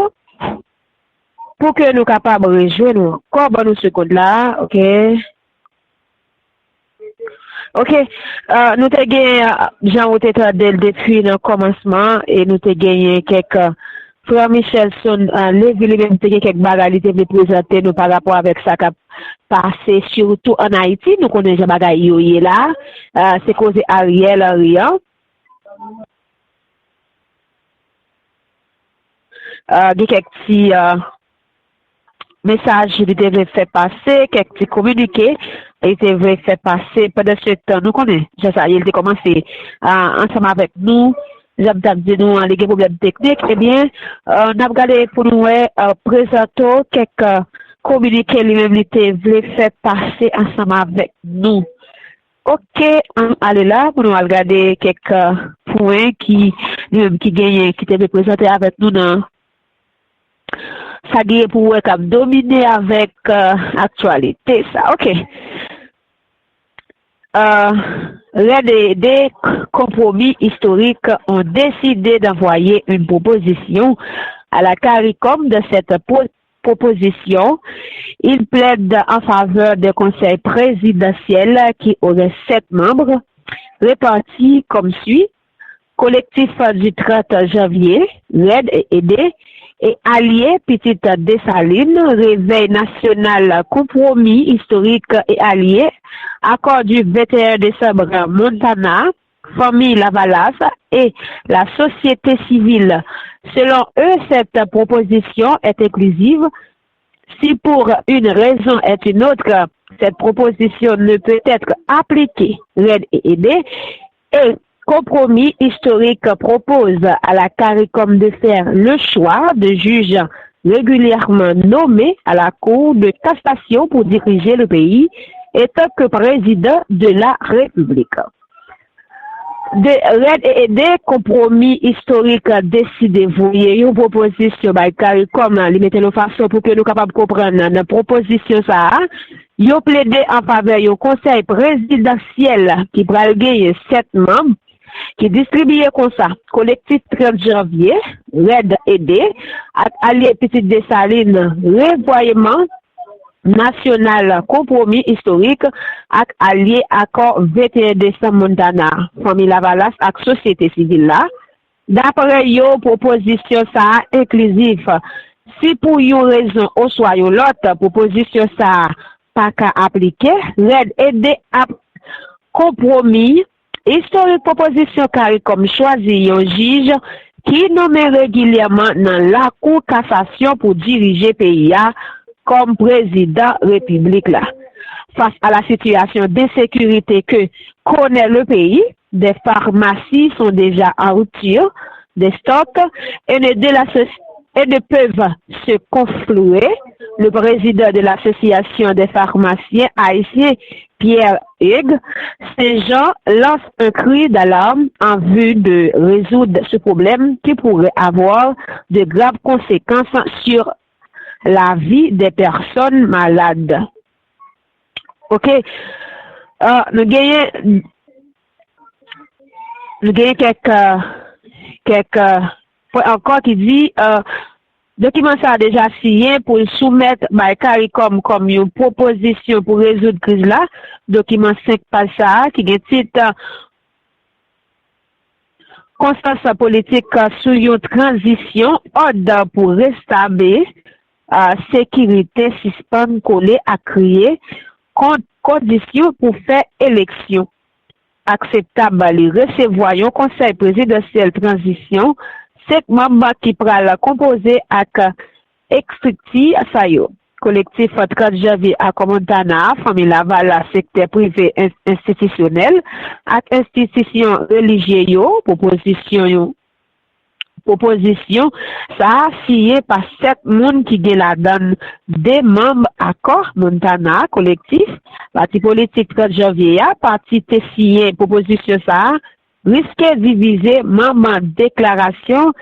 pou ke nou kapab rejwenn ou ankò. Ban nou segonn la, oke? Oke, ah, nou te gen, ah, jan ou te tande l depi nan kòmansman, e nou te genyen kèk, ah, frè Michelson, ah, Levy li menm te gen kèk bagay li te vle prezante nou pa rapò avèk sa k ap pase, sitou ann Ayiti. Nou konnen jan bagay yo ye la, ah, se koze Ariel Henry an. Ah, gen kèk ti, ah, mesaj li te vle fè pase, kèk ti kominike li te vle fè pase. Pandan se tan, nou konnen jan sa ye, li te kòmanse, ah, ansanm avèk nou. Jan m t ap di nou an, li gen pwoblèm teknik. Ebyen, ah, n ap gade pou nou wè, ah, prezante w kèk, ah, kominike li menm li te vle fè pase ansanm avèk nou. Oke, ann ale la pou nou al gade kèk, ah, pwen ki, li menm ki genyen, ki te vle prezante avèk nou nan sa genyen pou wè k ap domine avèk, ah, aktyalite sa. Oke. Euh, RED et aidés, compromis historique, ont décidé d'envoyer une proposition à la CARICOM. De cette pro- proposition, ils plaident en faveur d'un conseil présidentiel qui aurait sept membres, répartis comme suit: Collectif du trente janvier, RED et aidés, et alliés, Petite Dessalines, Réveil national, Compromis historique et alliés, Accord du vingt et un décembre, Montana, Famille Lavalas et la société civile. Selon eux, cette proposition est inclusive. Si pour une raison et une autre, cette proposition ne peut être appliquée, RED et aidés, et Compromis historique propose à la CARICOM de faire le choix de juges régulièrement nommés à la Cour de cassation pour diriger le pays et tant que président de la République. De RED et aidés, Compromis historique deside voye yon pwopozisyon bay CARICOM, li mete l yon fason pou ke nou kapab konprann nan pwopozisyon sa a, yo plede an favè yon konsèy prezidansyèl ki pral genyen sèt manm, ki distribiye konsa: Kolektif trant janvye, RED et aidés, ak alye Pitit Desalin, Revoyman Nasyonal, Konpwomi Istorik, ak alye Akò venteyen Desanm Montana, Fanmi Lavalas ak sosyete sivil la. Daprè yo, pwopozisyon sa a enklizif. Si pou yon rezon oswa yon lòt, pwopozisyon sa a pa ka aplike, RED et aidés ap Konpwomi Istorik, pwopozisyon CARICOM chwazi yon jij ki nonmen regilyèman nan Lakou Kasasyon pou dirije peyi a kòm prezidan repiblik la. Face à la situation d'insécurité que connaît le pays, des pharmacies sont déjà en rupture de stock et ne, de la soci- et ne peuvent se confluer. Le président de l'Association des pharmaciens haïtiens, Pierre Hugues Saint-Jean, lance un cri d'alarme en vue de résoudre ce problème qui pourrait avoir de graves conséquences sur la vie des personnes malades. Ok. Euh, nou genyen, nou genyen kèk, euh, kèk, euh, pwen ankò ki di, euh, dokiman sa a deja siyen pou l soumèt bay CARICOM kòm yon pwopozisyon pou rezoud kriz la. Dokiman senk paj sa a ki gen tit, euh, Konstans politik sou yon tranzisyon, òd pou restabli, ah, sekirite, sispann kole ak kriye kont kondisyon pou fè eleksyon akseptab. Li resevwa yon konsèy prezidansyèl tranzisyon, senk manm ki pral konpoze ak estrikti sa yo: Kolektif trant janvye, Akò Montana, Fanmi Lavalas, sektè prive en- enstitisyonèl ak enstitisyon relijye yo. Pwopozisyon yo, pwopozisyon sa a siyen pa sèt moun ki gen ladan de manm Akò Montana, Kolektif, pati politik trant janvye a. Pati te siyen pwopozisyon sa a riske divize manm deklarasyon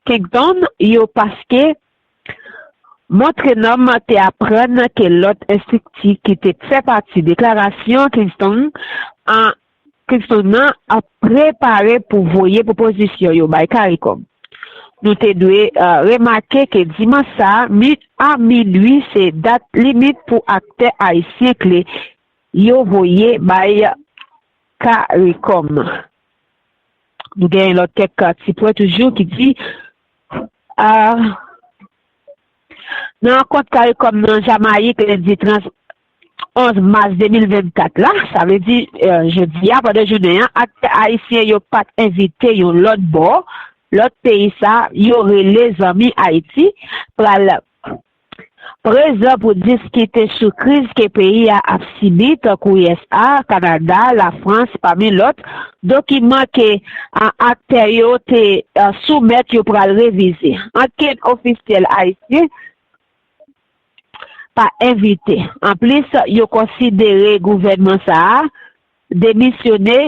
Kennington yo, paske Montre Nòm te aprann ke lòt estrikti ki te fè pati deklarasyon Kingston an Kingston nan ap prepare pou voye pwopozisyon yo bay CARICOM. Nou te dwe remake ke dimanch sa a, mi a minwi, se dat limit pou aktè ayisyen kle yo voye bay CARICOM. Nou gen lòt kèk ti pwen toujou ki di, nan rankont CARICOM nan Jamayik lendi trant onz mas de mil vennkat la, sa vle di jodi a, pandan jounen an, aktè ayisyen yo pa t envite yon lòt bò, lòt peyi sa yo rele Zanmi Ayiti pral prezan pou diskite sou kriz ke peyi a ap sibi, tankou U S A, Kanada, Lafrans, pami lòt. Dokiman ke aktè yo te soumèt yo pral revize. Ankenn ofisyèl ayisyen pa envite. Anplis, yo konsidere gouvènman sa a demisyone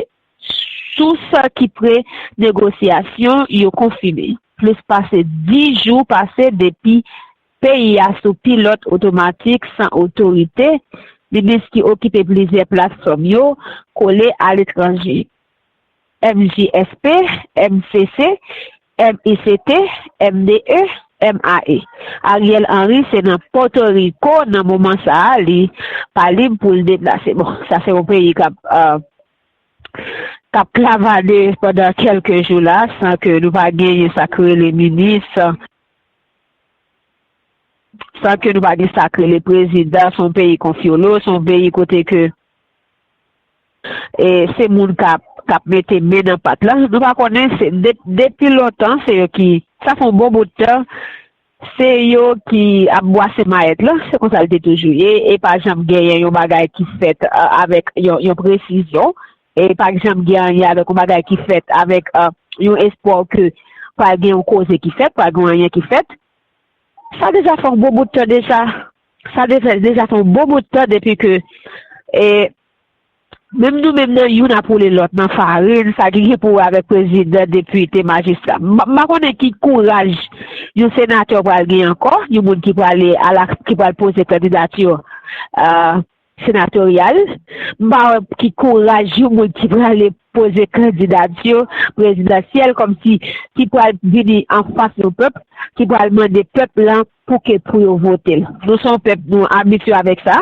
sou sa ki pre negosyasyon yo konfime. Plis pase dis jou pase depi peyi a sou pilòt otomatik san otorite, minis ki okipe plizyè platfòm yo kole aletranje. M J S P, M C C, M I C T, M D E, M A E. Ariel Henry se nan Pòtoriko nan moman sa a, li pa lib pou l deplase. Bon, sa se yon peyi k ap k ap klavade pandan kèlke jou la san ke nou pa genyen sa k rele minis, san ke nou pa gen sa k rele prezidan. Se yon peyi konfyolo, se yon peyi kote ke e se moun k ap k ap mete men nan pat la. Nou pa konnen, se de- depi lontan se yo ki, sa fè yon bon bout tan, se yo ki ap bwase mayèt la. Se konsa l te toujou ye. E pa janm genyen yon bagay ki fèt avèk yon presizyon. E pa janm gen anyen avèk yon bagay ki fèt avèk yon espwa ke pral gen yon koze ki fèt, pral gen yon anyen ki fèt. Sa deja fè yon bon bout tan deja. Sa deja fè yon bon bout tan depi ke e menm nou menm nan youn ap woule lòt nan farin, sa ki gen pou wè avèk prezidan, depite, majistra. M pa konnen ki kouraj yon senatè pral gen ankò, yon moun ki prale ala ki pral poze kandidati senatoryal. M pa wè ki kouraj yon moun ki prale poze kandidati prezidansyèl kòmsi ki pral vini anfas yon pèp, ki pral mande pèp lan pou ke pou yo vote l. Nou se yon pèp, nou abitye avèk sa.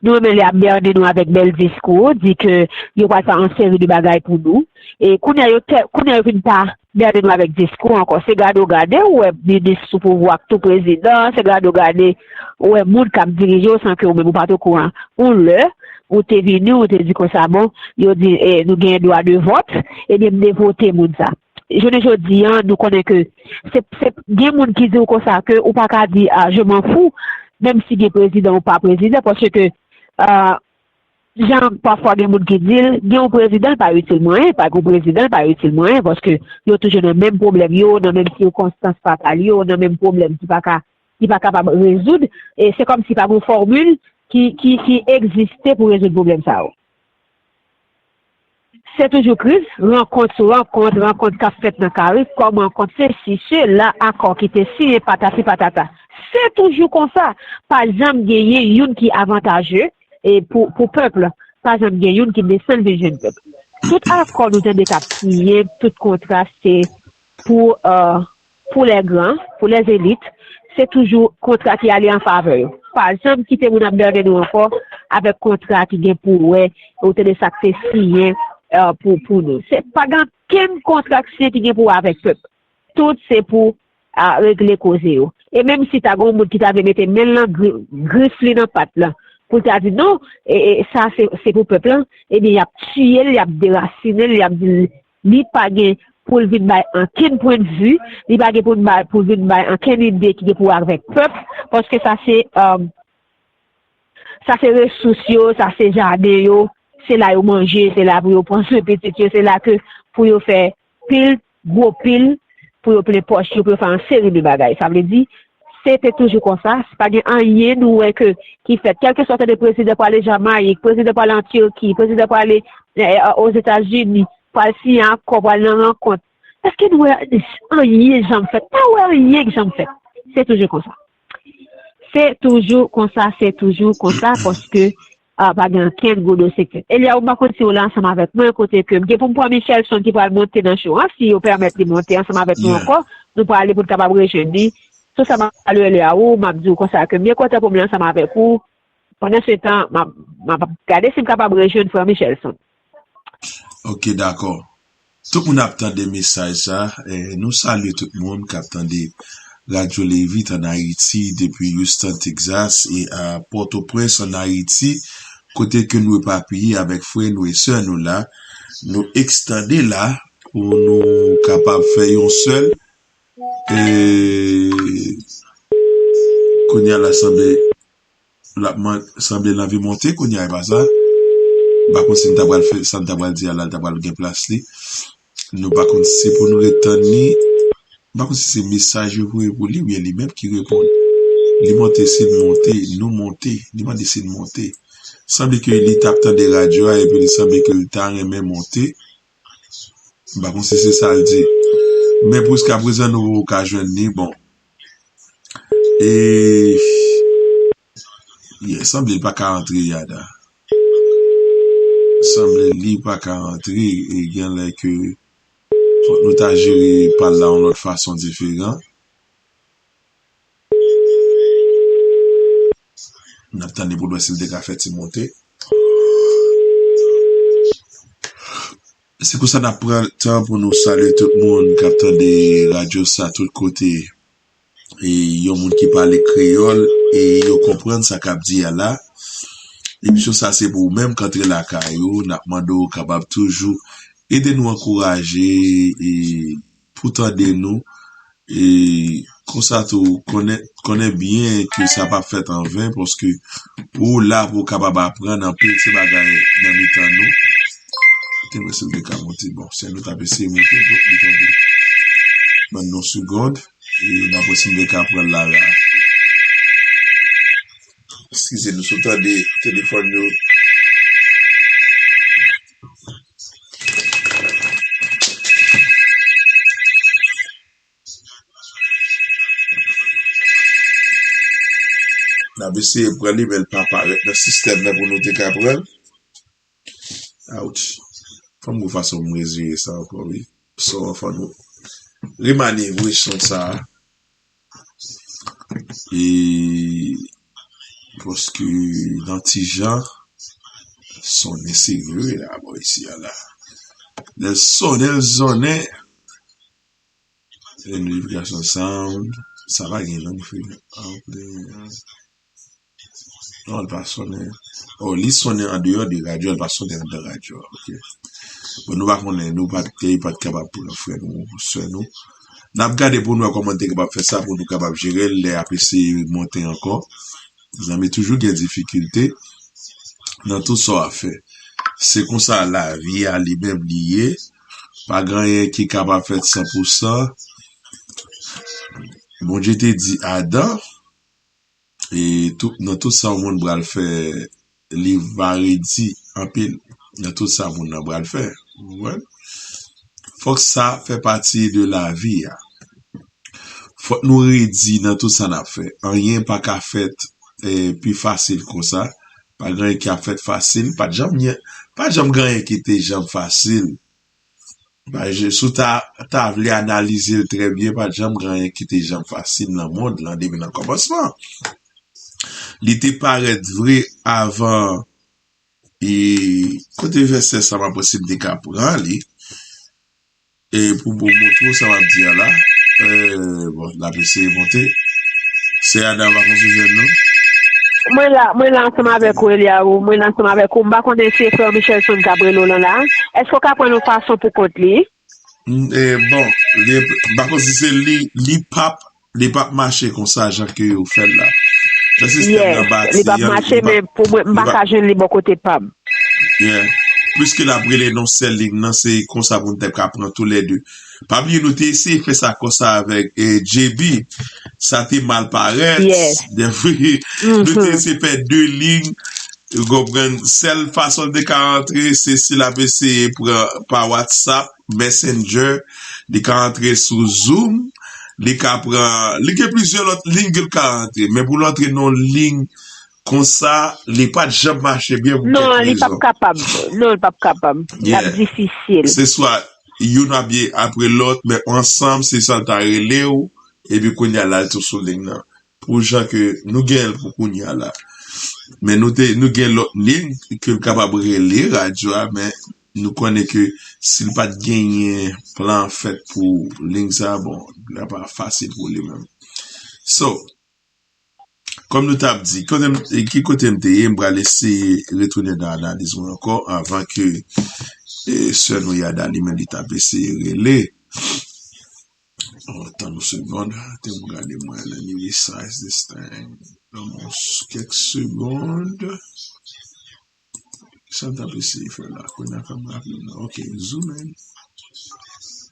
Nou renmen lè y ap bène nou avèk bèl diskou, di ke yo pral fè yon seri de bagay pou nou. E kounye a yo tè, kounye a yo fin pa bène nou avèk diskou ankò. Se gade w gade, ou wè minis sou pouvwa ak tou prezidan, se gade w gade, ou wè moun k ap dirije w san ke ou menm ou pa t okouran. Yon lè, ou te vini, ou te di konsa, bon, yo di e, nou gen dwa de vòt, ebyen m te vote moun sa. Jounen jodi a, nou konnen ke se, se gen moun ki di w konsa ke ou pa ka di a, je m'en fous, menm si gen prezidan ou pa prezidan, paske a, jan pafwa gen moun ki di l, gen yon prezidan l pa itil mwen, pa gen yon prezidan l pa itil mwen, paske yo toujou nan menm pwoblèm yo, nan menm sikonstans fatal yo, nan menm pwoblèm ki pa ka, ki pa kapab rezoud. E se kòmsi pa gen yon fòmil ki, ki, ki egziste pou rezoud pwoblèm sa yo. Se toujou kriz, rankont sou rankont, rankont k ap fèt nan kari, kòm rankont sesi, sela, akò ki te siyen, patati patata. Se toujou konsa. Pa janm genyen youn ki avantaje e pou, pou pèp la. Pa janm gen youn ki desann vin jwenn pèp. Tout akò nou tande k ap siyen, tout kontra, se pou, pou lè gran, pou lè zelit, se toujou kontra ki ale an favè yo. Pa janm kite moun ap bène nou ankò avèk kontra ki gen pou wè, ou tande sa k te siyen pou, pou nou. Se pa gen ankenn kontra k siyen ki gen pou wè avèk pèp. Tout se pou a, regle koze yo. E menm si ta gen yon moun ki ta vle mete men l nan gri, grif li nan pat la, pou l ta di non, e, e, sa se, se pou pèp lan, ebyen y ap tiye l, y ap derasinen l, y ap di l li pa gen pou l vin bay ankenn pwennvi, li pa gen pou l bay, pou l vin bay ankenn ide ki gen pou wè avèk pèp, paske sa se, sa se resous yo, sa se jaden yo, se la yo manje, se la pou yo pran swen pitit yo, se la ke pou yo fè pil, gwo pil, pou yo plen pòch yo, pou yo fè yon seri de bagay. Sa vle di, se te toujou konsa, se pa gen anyen nou wè ke ki fèt. Kèlkeswa tande prezidan prale Jamayik, prezidan prale an Tiki, prezidan prale Ozetazini, pral siyen akò, pral nan rankont. Èske nou wè anyen janm fèt? Pa wè anyen k janm fèt. Se toujou konsa. Se toujou konsa, se toujou konsa, paske ah, pa gen ankenn gwo dosye ke. Eliaou, m pa konn si w la ansanm avèk mwen, kote ke m gen pou m pran Michelson ki pral monte nan show an, si yo pèmèt li monte ansanm avèk nou ankò, nou prale pou n kapab rejwenn li. Sou sa, m ap salye Eliaou, m ap di w konsa ke m byen kontan pou m la ansanm avèk ou. Pandan se tan, m ap, m ap gade si m kapab rejwenn frè Michelson. Ok, dakò. Tout moun ap tande mesaj sa. Eh, nou salye tout moun k ap tande Radyo Levit ann Ayiti, depi Houston, Texas, e a Pòtoprens ann Ayiti, kote ke nou epapiye avèk frè nou e sè nou la. Nou ekstande la pou nou kapab fè yon sèl. E kounye a la sanble l ap man- sanble l anvi monte kounye a, e pa sa? M pa konn si m ta pral fè sa m ta pral di a la, l ta pral gen plas li. Nou pa konn si se pou nou ret tann li. M pa konn si se mesaj yo voye pou li oubyen li menm ki reponn. Li monte, si l monte, nou monte. Li mande si n monte. Sanble ke li t ap tande radyo a epi li sanble ke l ta renmen monte. M pa konn si se sa l di. Men jiskaprezan nou poko ka jwenn li. Bon. E Yeah, sanble li pa ka antre, Yada. Sanble li pa ka antre, e gen lè ke fòk nou ta jere pa l la yon lòt fason diferan. N ap tande pou n wè si l te ka fè ti monte. Se konsa n ap pran tan pou nou salye tout moun k ap tande radyo sa tout kote. E yon moun ki pale kreyòl e yo konprann sa k ap di a la. Emisyon sa se pou ou menm k antre lakay ou. N ap mande w kapab toujou ede nou ankouraje e pou tande nou. E konsa tou, konnen, konnen byen ke sa p ap fèt anven, paske ou la pou w kapab aprann anpil ti bagay nan mitan nou. Te mwen se m te ka monte. Bon, sè nou t ap eseye monte, bon, li tonbe. Ban n yon segond, e n ap wè si m te ka pran l la, la. Eskize nou, si w tande telefòn yo. N ap eseye pran li, men l pa parèt nan sistèm nan pou nou te ka pran l. Ouch. Fò m gon fason pou m rezire sa ankò, wi. So, fò nou remanevre son sa a. E paske nan ti jan, sonnen serye la, bò isi a la. Lè l sonnen, l sonnen. Notification sound. Sa pa gen non, frè. Non, l pa sonnen. Oh, li sonnen andeyò de radyo, li pa sonnen anndan radyo a, ok. Bon, nou pa konnen, nou pa t, li pa t kapab pran frè nou, sè nou. N ap gade pou n wè kòman n te kapab fè sa, pou nou kapab jere l, lè y ap eseye monte ankò. Zanmi, toujou gen difikilte nan tout sa w ap fè. Se konsa lavi a li menm li ye. Pa gen anyen ki kapab fèt san pou san. Bondye te di Adan, e tout, nan tout sa yon moun pral fè, li va redi anpil nan tout sa moun nan pral fè. Ou konprann? Fòk sa fè pati de lavi a. Fòk nou redi nan tout sa n ap fè. Anyen pa ka fèt eh, pi fasil konsa. Pa gen anyen ki ap fèt fasil. Pa t janm, pa t janm gen anyen ki te janm fasil. Si w ta, ta vle analize l trè byen, pa t janm gen anyen ki te janm fasil nan mond lan depi nan kòmansman. Li te parèt vre avan. E kote vèsè sa m ap wè si m te ka pran li. E pou bon montre w sa m ap di a la. E, bon, l ap eseye monte. Sè Ada, m pa konn si w jwenn nou. Mwen la, mwen la ansanm avèk ou, Eliaou. Mwen la ansanm avèk ou. M pa konnen si e frè Michelson k ap rele w lan la. Èske w ka pran yon fason pou kont li? E, bon, li, m pa konn si se li, li p ap, li p ap mache konsa jan ke yo fè l la. Jan sistèm nan bati an, li p ap mache, men pou mwen, m pa ka jwenn li bò kote pa m. Yeah. Piske l ap rele nan sèl liy nan, se konsa pou n te ka pran toulède. Pa bliye nou te eseye fè sa konsa avèk eh, J B. Sa te mal parèt. Nou te eseye fè de liy. Ou konprann? Sèl fason l te ka antre, se si l ap eseye pran pa WhatsApp, Messenger, li ka antre sou Zoom. Li ka pran, li gen plizyè lòt liy ke l ka antre, men pou l antre nan yon liy konsa, li pa t janm mache byen pou kèk rezon. Non, li p ap kapab. Non, li p ap kapab. L ap difisil. Se swa youn ap ye apre lòt, men ansanm, se sa l ta rele w, epi kounye a la, l tou sou liy nan. Pou jan ke nou gen l pou kounye a la. Men nou te, nou gen lòt liy ke l kapab rele radyo a, men nou konnen ke si l pa t genyen plan fèt pou liy sa, bon, li pa fasil pou li menm. So, kòm nou t ap di, kote m, e ki kote m te ye, m pral eseye retounen nan analiz mwen ankò anvan ke, e, sè nou Yada li menm li t ap eseye rele. Oh, tann yon segond, te m gade mwen, let me resize this thing. Nan yon kèk segond. Sa m t ap eseye fè la? Kounye a fè m raple m nan. Ok, zoom in.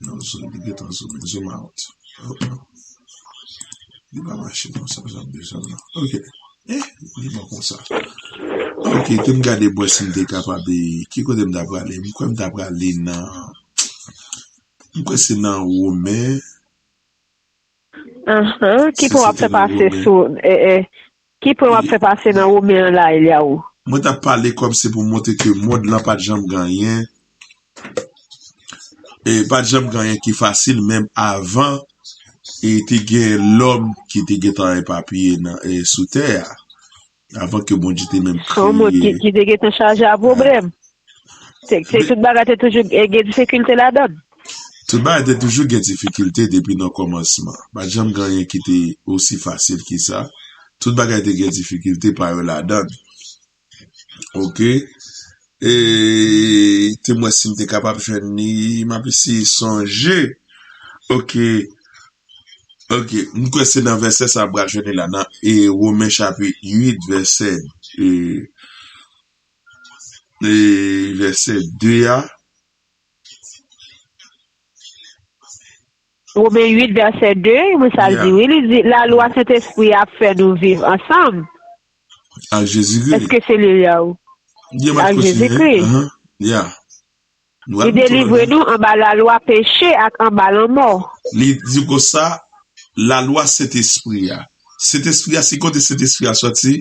Non, zoom, li gentan zoom in, zoom out. Oh, oh. Li pa mache non, sa, sa m bezwen non. Ok. Eh, li bon konsa. Ok, te m gade m wè si m te kapab, e, ki kote m ta prale? M kwè m ta prale nan, m kwè se nan Women. Ahan, ki pwen w ap fè pase sou, e, e, ki pwen w ap fè pase nan Women an la, Eliaou? Mwen t ap pale kòm se pou montre ke mond lan pa t janm gen anyen, e pa t janm gen anyen ki fasil, menm avan, e te gen lòm ki te gentan epapiye nan, e, sou tè a. Avan ke Bondye te menm kreye. Se yon mond ki, ki te gentan chaje a pwoblèm. Se, se tout bagay te toujou gen, gen difikilte ladan l. Tout bagay te toujou gen difikilte depi nan kòmansman. Pa t janm gen anyen ki te osi fasil ki sa. Tout bagay te gen difikilte pa yo ladan l. Ok. E te m wè si m te kapab jwenn li, m ap eseye sonje. Ok. Ok. M kwè se nan vèsè sa m pral jwenn li la, nan, e, Women chapit uit, vèsè, e, e, vèsè de a. Women uit, vèsè de, wi, sa l di, wi, li di, lalwa Sentespri a ap fè nou viv ansanm ak Jezikri. Èske se li, Eliaou? Ak Jezikri. Li delivre nou anba lalwa peche ak anba lanmò. Li di konsa, lalwa Sentespri a. Sentespri a, se kote Sentespri a sòti?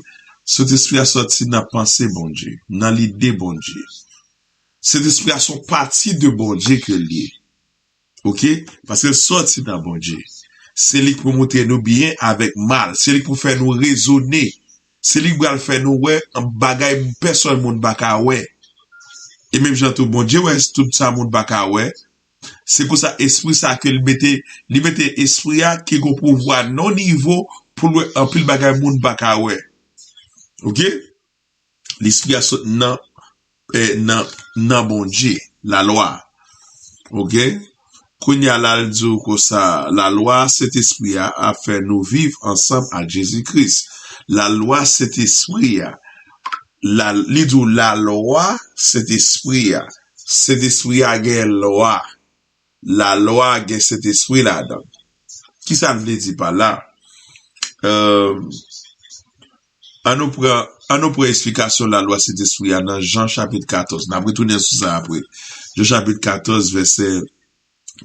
Sentespri a sòti nan panse Bondye, nan lide Bondye. Sentespri a se yon pati de Bondye ke l ye. Ok? Paske l sòti nan Bondye. Se li k pou montre nou byen avèk mal. Se li k pou fè nou rezone. Se li k pral fè nou wè bagay pèsòn moun pa ka wè. E menm jan tou, Bondye wè tout sa moun pa ka wè. Se konsa, espri sa ke li mete, li mete espri a ki gon pouvwa nan nivo pou l wè anpil bagay moun pa ka wè. Ok? Lespri a sot nan, eh, nan, nan Bondye, lalwa. Ok? Kounye a la, l di w konsa, lalwa Sentespri a ap fè nou viv ansanm ak Jezi Kris. Lalwa Sentespri a, la, li di w lalwa Sentespri a. Sentespri a gen lwa. Lalwa gen Sentespri ladan l. Kisa l vle di pa la? Euh, ann nou pran, ann nou pran esplikasyon lalwa Sentespri a nan Jan chapit katòz. N ap retounen sou sa apre. Jan chapit katòz, vèsè,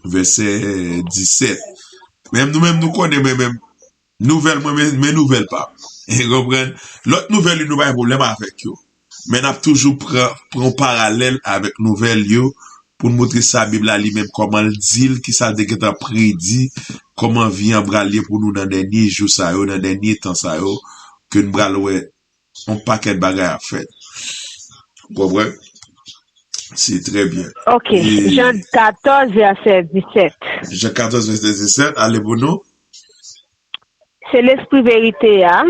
vèsè disèt. Men nou menm, nou konnen, men menm, nouvèl mwen, men, men nouvèl pa m. Ou konprann? Lòt nouvèl yo, nou pa gen pwoblèm avèk yo. Men n ap toujou pran, pran yon paralèl avèk nouvèl yo pou n montre sa Bib la li menm, kòman l di l, kisa l te gentan predi, kòman vi an pral ye pou nou nan dènye jou sa yo, nan dènye tan sa yo, ke n pral wè yon pakèt bagay ap fèt. Ou konprann? Se trè byen. Ok, e Jan katòz, vèsè disèt. Jan katòz, vèsè disèt, ale pou nou. Se Lespri verite a.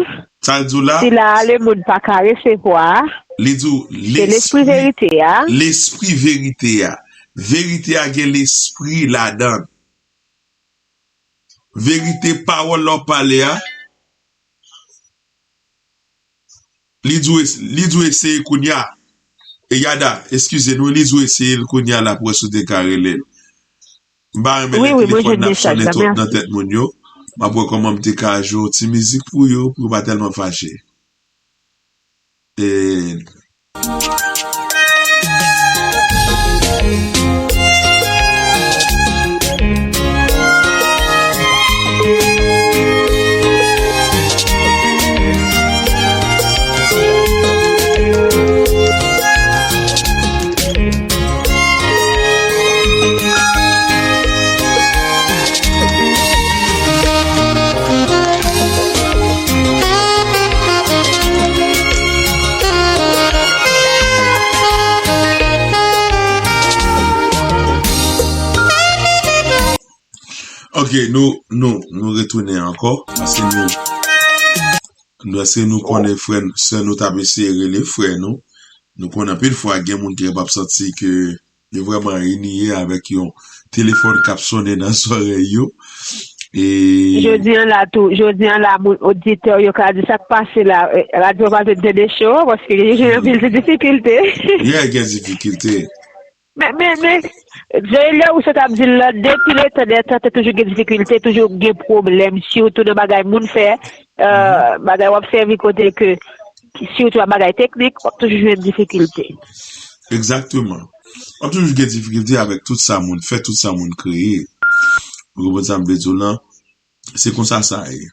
Sa l di w la? Sila a lemonn pa ka resevwa. Li di w, se Lespri verite a. Lespri verite a. Verite a gen Lespri ladan l. Verite, pawòl la w pale a. Li di w es-, li di w eseye kounye a. E Yada, eskize nou, li di w eseye l kounye a la pou wè si w te ka rele l. M pa renmen lè telefòn nan ap sonnen twòp nan tèt moun yo. M ap wè kòman m te ka jwe yon ti mizik pou yo, pou yo pa tèlman fache. E Ok, nou, nou, nou retounen ankò. Paske nou, nou, paske nou konnen frè, sè nou t ap eseye rele frè nou. Nou konnen anpil fwa gen moun ki kapab santi ke yo vrèman eniye avèk yon telefòn k ap sonnen nan zòrèy yo. E Jodi an la tou, jodi an la, moun oditè yo ka di sa k pase la, eh, radyo pa vle tande cho, paske yo gen anpil difikilte. Yeah, gen difikilte. Men, men, men, Joel, lè ou sot ap di l lan, depi letan dè tan, te toujou gen difikilte, toujou gen pwoblèm, sitou nan bagay moun fè, euh, bagay w ap sèvi kote ke, sitou a bagay teknik, w ap toujou jwenn difikilte. Egzakteman. W ap toujou gen difikilte avèk tout sa moun fè, tout sa moun kreye. Ou konprann sa m vle di w lan? Se konsa sa ye.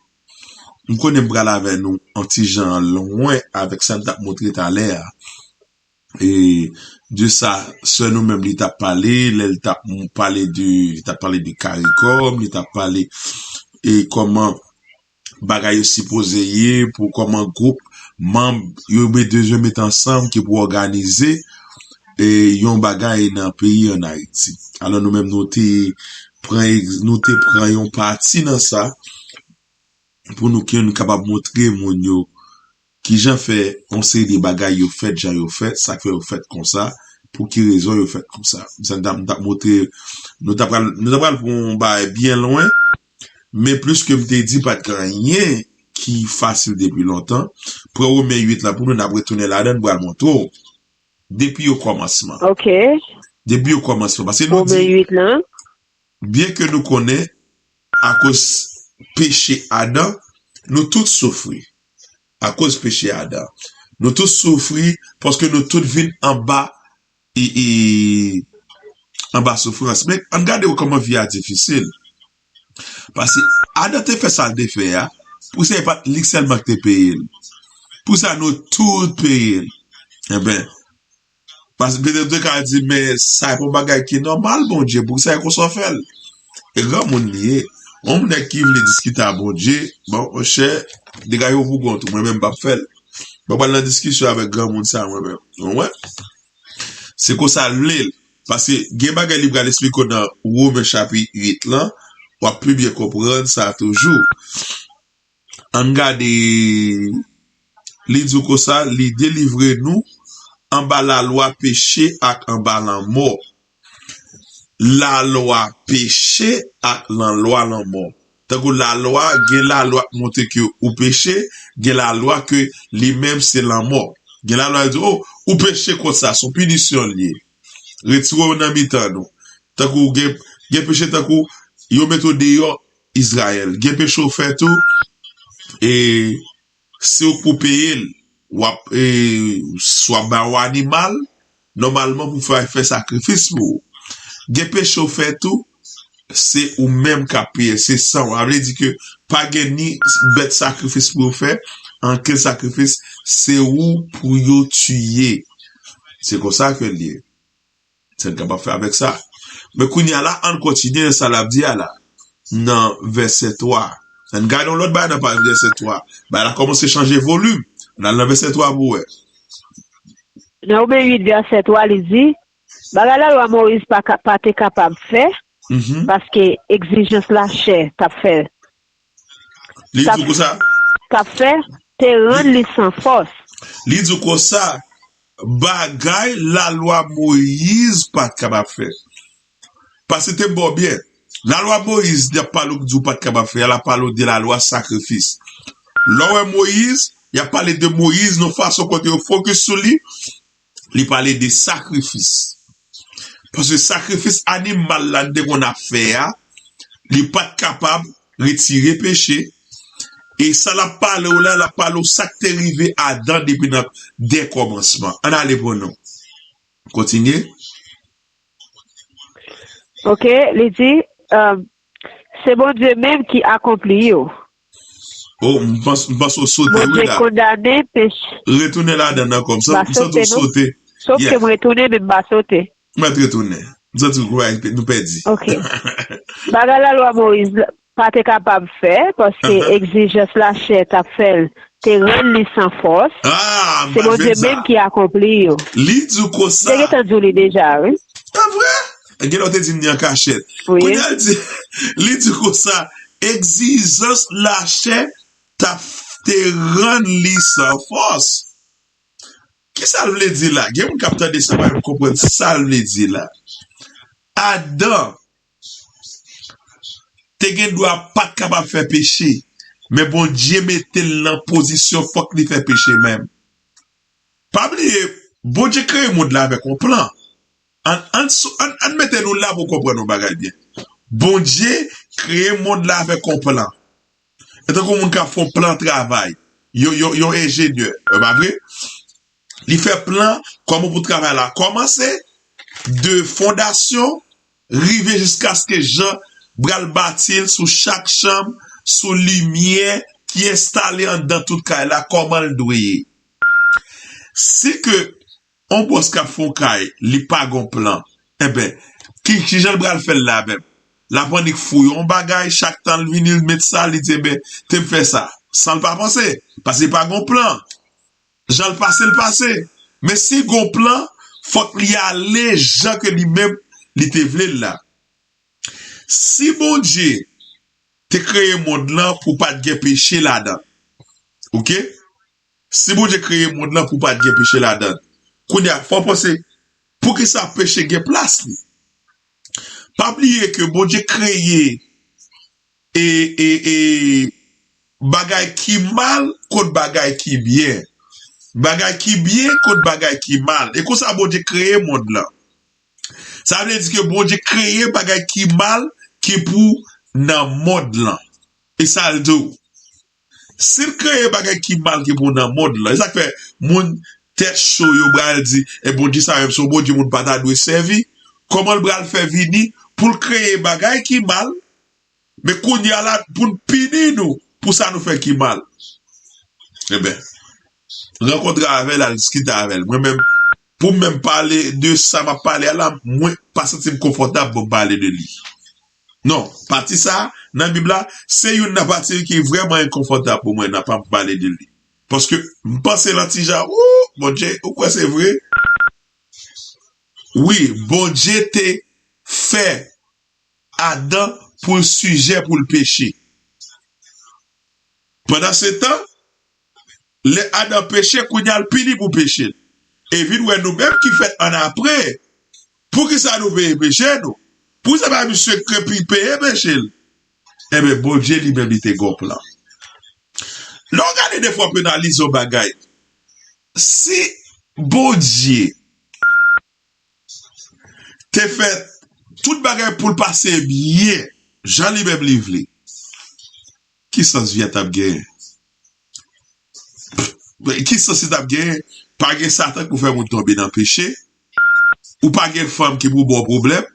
M konnen m pral avè nou yon ti jan lwen avèk sa m t ap montre talè a. E de sa, sè nou menm li t ap pale, lè li t ap m- pale de, li t ap pale de CARICOM, li t ap pale e kòman bagay yo sipoze ye, pou kòman gwoup manm yo met, bezwen met ansanm ki pou òganize e yon bagay nan peyi ann Ayiti. Alò nou menm nou te pran ex- nou te pran yon pati nan sa pou nou ke nou kapab montre moun yo kijan fè yon seri de bagay yo fèt jan yo fèt, sa k fè yo fèt konsa, pou ki rezon yo fèt konsa. Sa m t ap, m t ap montre, nou t ap pral, nou t ap pral pou yon bagay byen lwen, men plis ke m te di, pa t gen anyen ki fasil depi lontan. Pran Women uit la pou nou, n ap retounen ladan, n pral montre w. Depi o kòmansman. Ok. Depi o kòmansman. Paske nou Women di, uit lan. Byen ke nou konnen, akoz peche Adan, nou tout soufri. Akoz peche Adan. Nou tout soufri, paske nou tout vin anba, e, e, anba soufrans. Men, ann gade w kòman vi a difisil. Paske Adan te fè sa l te fè a, pou sa e pa t li sèlman ki te peye l. Pou sa nou tout peye l. Enben, paske petèt ou te ka di, men sa e pa yon bagay ki nòmal, Bondye, pou sa e konsa w fè l. E granmoun li ye. Yon nèg ki vle diskite a Bondye, bon, monchè, degaje w pou kont ou, mwen menm m p ap fè l. Mwen pral nan diskisyon avèk granmoun sa, mwen menm. Ou wè? Se konsa l vle l. Paske gen bagay li pral esplike w nan Women chapit uit lan, w ap pi byen konprann sa toujou. Ann gade, li di w konsa, li delivre nou anba lalwa peche ak anba lanmò. Lalwa peche ak lalwa lanmò. Tankou lalwa, gen lalwa k montre ke ou peche, gen lalwa ke li menm se lanmò. Gen lalwa ki di, o, ou peche konsa, se yon pinisyon l ye. Retire w nan mitan nou. Tankou gen, gen peche tankou yo mete w deyò Izrayèl. Gen peche w fè tou, e se ou k pou peye l. W ap, e, swa ba w animal, nòmalman pou fè, fè sakrifis pou ou. Gen peche w fè tou, se ou menm k ap peye, se san w. Sa vle di ke pa gen ni bèt sakrifis pou yo fè, ankenn sakrifis, se ou pou yo tiye. Se konsa ke l ye. Sa n kapab fè avèk sa. Men kounye a la, ann kontinye nan sa l ap di a la, nan vèsè twa. Ann gade yon lòt bagay nan pa vèsè twa. Bagay la kòmanse chanje volim. Ann al nan vèsè twa pou wè. Nan Women uit vèsè twa, li di, bagay lalwa Moyiz pa, ka- pa te kapab fè, Mhm. paske egzijans lachè t ap fè. Li t ap, di w konsa? T ap fè, te rann li san fòs. Li di w konsa, bagay lalwa Moyiz pa t kapab fè. Paske te bon byen. Lalwa Moyiz, y ap pale w di w pa t kapab fè, y a pale w de lalwa sakrifis. Lè w wè Moyiz, y ap pale de Moyiz nan fason kote yo fokis sou li, li pale de sakrifis. Paske sakrifis animal la n te konn ap fè a, li pa t kapab retire peche. E sa l ap pale w la, l ap pale w sa k te rive Adan depi nan dè kòmansman. Ann ale pou nou. Kontinye. Ok, li di, euh, se Bondye menm ki akonpli yo. Oh, m panse, m panse w sote, wi, la. Bondye kondane peche. Retounen ladan nan kòm. M pa sote, non. Sote. Sof ke m retounen, men m pa sote. Mèt retounen. M santi w kwè nou pèdi. Ok. Bagay lalwa Moyiz la pa te kapab fè, paske egzijans lachè t ap fè l te rann li san fòs. Ah, se Bondye menm ki akonpli yo. Li di w konsa. M te gentan di w li deja, wi. Ah, vre? Gen lè w te di m li an kachèt. Kounye a l di, li di konsa, egzijans lachè t ap te rann li san fòs. Kisa l vle di la? Gen moun k ap tande sa, pa menm konprann sa l vle di la. Adan te gen dwa pa t kapab fè peche, men Bondye mete l nan pozisyon fòk li fè peche menm. Pa bliye, Bondye kreye mond la avèk yon plan. Ann, ann, sou- ann, ann mete nou la pou konprann yon bagay byen. Bondye kreye mond la avèk yon plan. E tankou moun k ap fè yon plan travay. Yon, yon, yon enjenyè, e pa vre? Li fè plan kòman pou travay la kòmanse, de fondasyon, rive jiskaske jan pral bati l sou chak chanm, sou limyè ki enstale anndan tout kay la, kòman l dwe ye. Si ke yon bòs k ap fè yon kay, li pa gon plan, enben, ki, ki jan l pral fè l la menm? L ap annik fouye yon bagay, chak tan l vini, l met sa, li di, enben, te m fè sa. San l pa panse, paske li pa gon plan. Jan l pase, l pase. Men si gon plan, fòk li ale jan ke li menm li te vle l la. Si Bondye te kreye mond lan pou pa t gen peche ladan l, oke? Si Bondye kreye mond lan pou pa t gen peche ladan l, kounye a, fò w panse, poukisa peche gen plas li? Pa bliye ke Bondye kreye e, e, e, bagay ki mal kot bagay ki byen. Bagay ki byen kot bagay ki mal. E konsa Bondye kreye mond lan. Sa vle di ke Bondye kreye bagay ki mal ki pou nan mond lan. E sa l di w. Si l kreye bagay ki mal ki pou nan mond lan, e sa k fè moun tèt cho yo pral di, e Bondye sa menm se yon Bondye moun pa ta dwe sèvi. Kòman l pral fè vini pou l kreye bagay ki mal? Men kounye a la, pou n pini nou pou sa nou fè ki mal. Enben, rankontre avè l, al diskite avè l. Mwen menm, pou m menm pale de sa m ap pale a la, mwen pa santi m konfòtab pou m pale de li. Non, pati sa a, nan Bib la, se youn nan pati ki vrèman enkonfòtab pou mwen nan pa m pale de li. Paske m panse l an ti jan, ou, Bondye, ou kwè se vre? Wi, Bondye te fè Adan pou l sijè pou l peche. Pandansetan, lè Adan peche, kounye a l pini pou peche l. E vin wè nou menm ki fèt annapre, poukisa nou peye peche nou? Poukisa pa misye krepi peye peche l? Enben, Bondye li menm li te gen yon plan. Lè w gade defwa w ap analize yon bagay, si Bondye te fè tout bagay pou l pase byen, jan li menm li vle, ki sans vi a t ap genyen? Ki sans li t ap genyen? Pa gen Satan ki pou fè moun tonbe nan peche. Ou pa gen fanm ki pou ba w pwoblèm.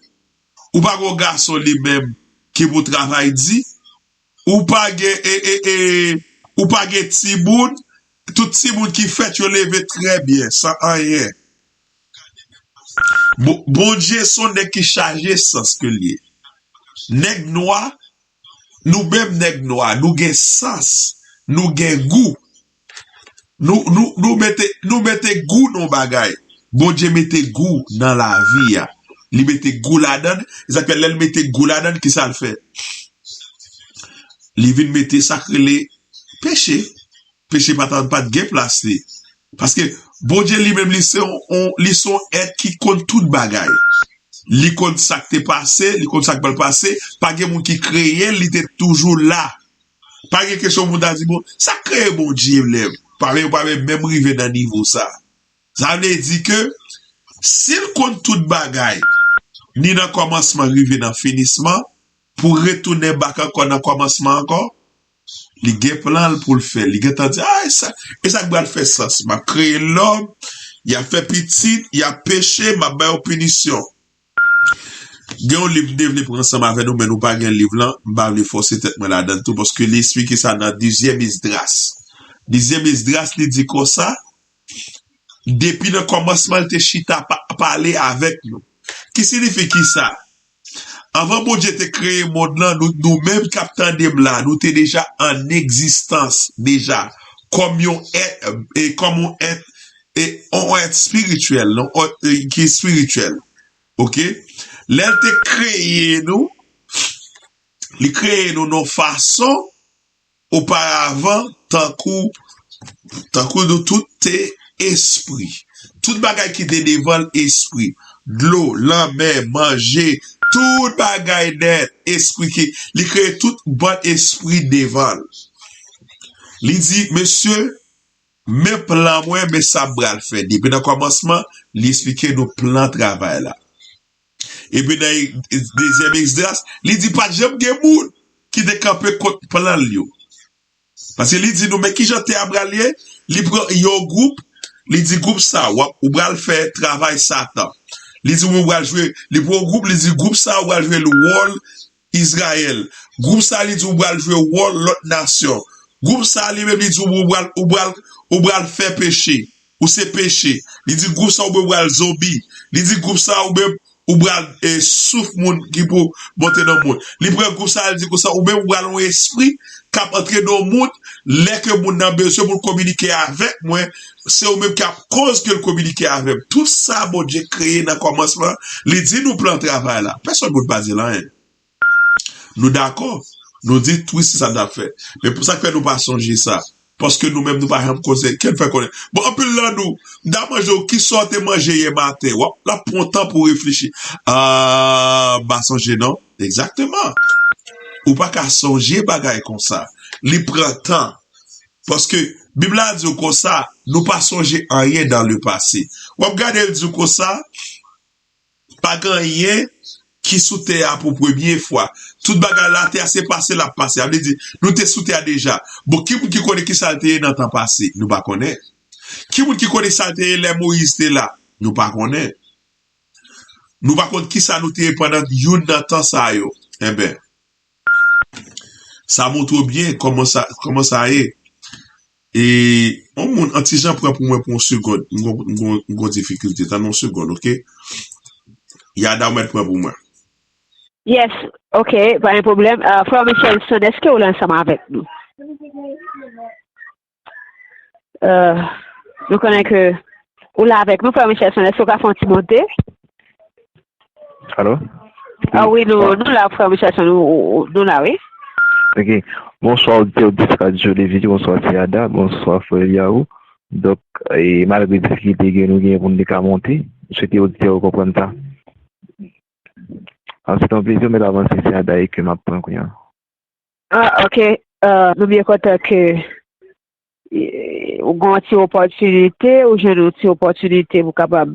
Ou pa gen yon gason li menm ki pou travay di. Ou pa gen, e, e, e, ou pa gen timoun. Tout timoun ki fèt, yo leve trè byen, san anyen. Bon, Bondye se yon nèg ki chaje sans ke l ye. Nèg nwa, nou menm nèg nwa, nou gen sans, nou gen gou. Nou, nou, nou mete, nou mete gou nan bagay. Bondye mete gou nan lavi a. Li mete gou ladan l. E sa k fè lè l mete gou ladan l, kisa l fè? Li vin mete sa k rele peche. Peche pa t, pa t gen plas li. Paske Bondye li menm, li se yon, yon, li se yon èt ki konn tout bagay. Li konn sa k te pase, li konn sa k pral pase. Pa gen moun ki kreye l, li te toujou la. Pa gen kesyon moun ta di, bon, sa k kreye Bondye menm? Pa, yo pa menm, menm rive nan nivo sa. Sa vle di ke si l konn tout bagay, ni nan kòmansman rive nan finisman, pou retounen bak ankò nan kòmansman ankò, li gen plan l pou l fè. Li gentan di, a, e sa, e sa k pral fè sans. M ap kreye lòm, y ap fè pitit, y ap peche, m ap ba yo pinisyon. Gen yon liv m te vle pran ansanm avè nou, men nou pa gen liv lan, m pa vle fòse tèt mwen ladan l tou, paske li esplike sa nan dezyèm Esdras. Dezyèm Esdras, li di konsa, depi nan kòmansman, l te chita pa, pale avèk nou. Ki siyifi kisa? Anvan Bondye te kreye mond lan, nou, nou menm k ap tande m la, nou te deja an egzistans, deja, kòm yon èt, e, kòm yon èt, e, yon èt espirityèl, non, e, ki espirityèl. Oke? Lè l te kreye nou, li kreye nou nan fason oparavan, tankou, tankou nou tout te espri. Tout bagay ki te devan l espri. Dlo, lanmè, manje, tout bagay nèt, espri ki, li kreye tout bann espri devan l. Li di, mesye, men plan mwen, men sa m pral fè. Depi nan kòmansman, li esplike nou plan travay la. Epi nan e- dezyèm Esdras, li di pa t janm gen moun ki te kanpe kont plan l yo. Paske li di nou, men kijan tè a pral ye, li pran yon gwoup, li di gwoup sa, w ap, ou pral fè travay Satan. Li di ou pral jwe, li pran yon gwoup, li di gwoup sa, ou pral jwe wòl Izrayèl. Gwoup sa, li di ou pral jwe wòl lòt nasyon. Gwoup sa, li menm, li di ou pral, ou pral, ou pral fè peche. Ou se peche. Li di gwoup sa, ou menm, ou pral zonbi. Li di gwoup sa, ou menm, ou pral eh, souf moun ki pou monte nan moun. Li pran gwoup sa, li di konsa, ou menm, ou pral yon espri k ap antre nan moun, lè ke moun nan bezwen pou l kominike avèk mwen, se ou menm k ap koz ke l kominike avè m. Tout sa Bondye kreye nan kòmansman, li di nou plan travay la. Pèsonn moun pa di l anyen. Nou dakò. Nou di tou wi se sa n ap fè. Men pou sa k fè nou pa sonje sa. Paske nou menm nou pa janm koze. Kè n fè konnen. Bon, anpil nan nou, m ta manje w, kisa w te manje yè maten? W ap la pran tan pou w reflechi. Ah, m pa sonje non. Egzakteman. Ou pa ka sonje bagay konsa. Li pran tan. Paske Bib la di w konsa, nou pa sonje anyen dans le passé. W ap gade l di w konsa, pa gen anyen ki sou tè a pou premye fwa. Tout bagay latè a se pase l ap pase. Sa vle di, nou te sou tè a deja. Bon, ki moun ki konnen ki sa l te ye nan tan pase? Nou pa konnen. Ki moun ki konnen sa l te ye lè Moyiz te la? Nou pa konnen. Nou pa konn ki sa nou te ye pandan youn nan tan sa yo. Enben, sa montre w byen kòman sa, kòman sa ye. E, yon moun, an ti jan pran pou mwen pou yon segond. M gon, m gon, m gon difikilte. Tann yon segond, oke? Yada, ou mèt pran pou mwen. Yes, oke, pa gen pwoblèm. Uh, Frè Michelson, èske w la ansanm avèk nou? Uh, nou konnen ke ou la avèk nou, Frè Michelson. Èske w ka fè yon ti monte? Alo? Ah wi, nou, nou la, Frè Michelson, nou, nou la, wi. Ok. Bonswa, oditè, oditris Radyo Levite, bonswa, Ti Ada, bonswa, Frè Eliaou. Donk, e, malgre difikilte gen nou genyen pou nou te ka monte, m swete oditè yo konprann sa. A, se te yon plezi, mèt avanse, se Ada e ke m ap pran kounye a. Ah, ok. Uh, nou byen kontan ke e, ou gen yon ti opòtinite, ou jwenn yon ti opòtinite pou kapab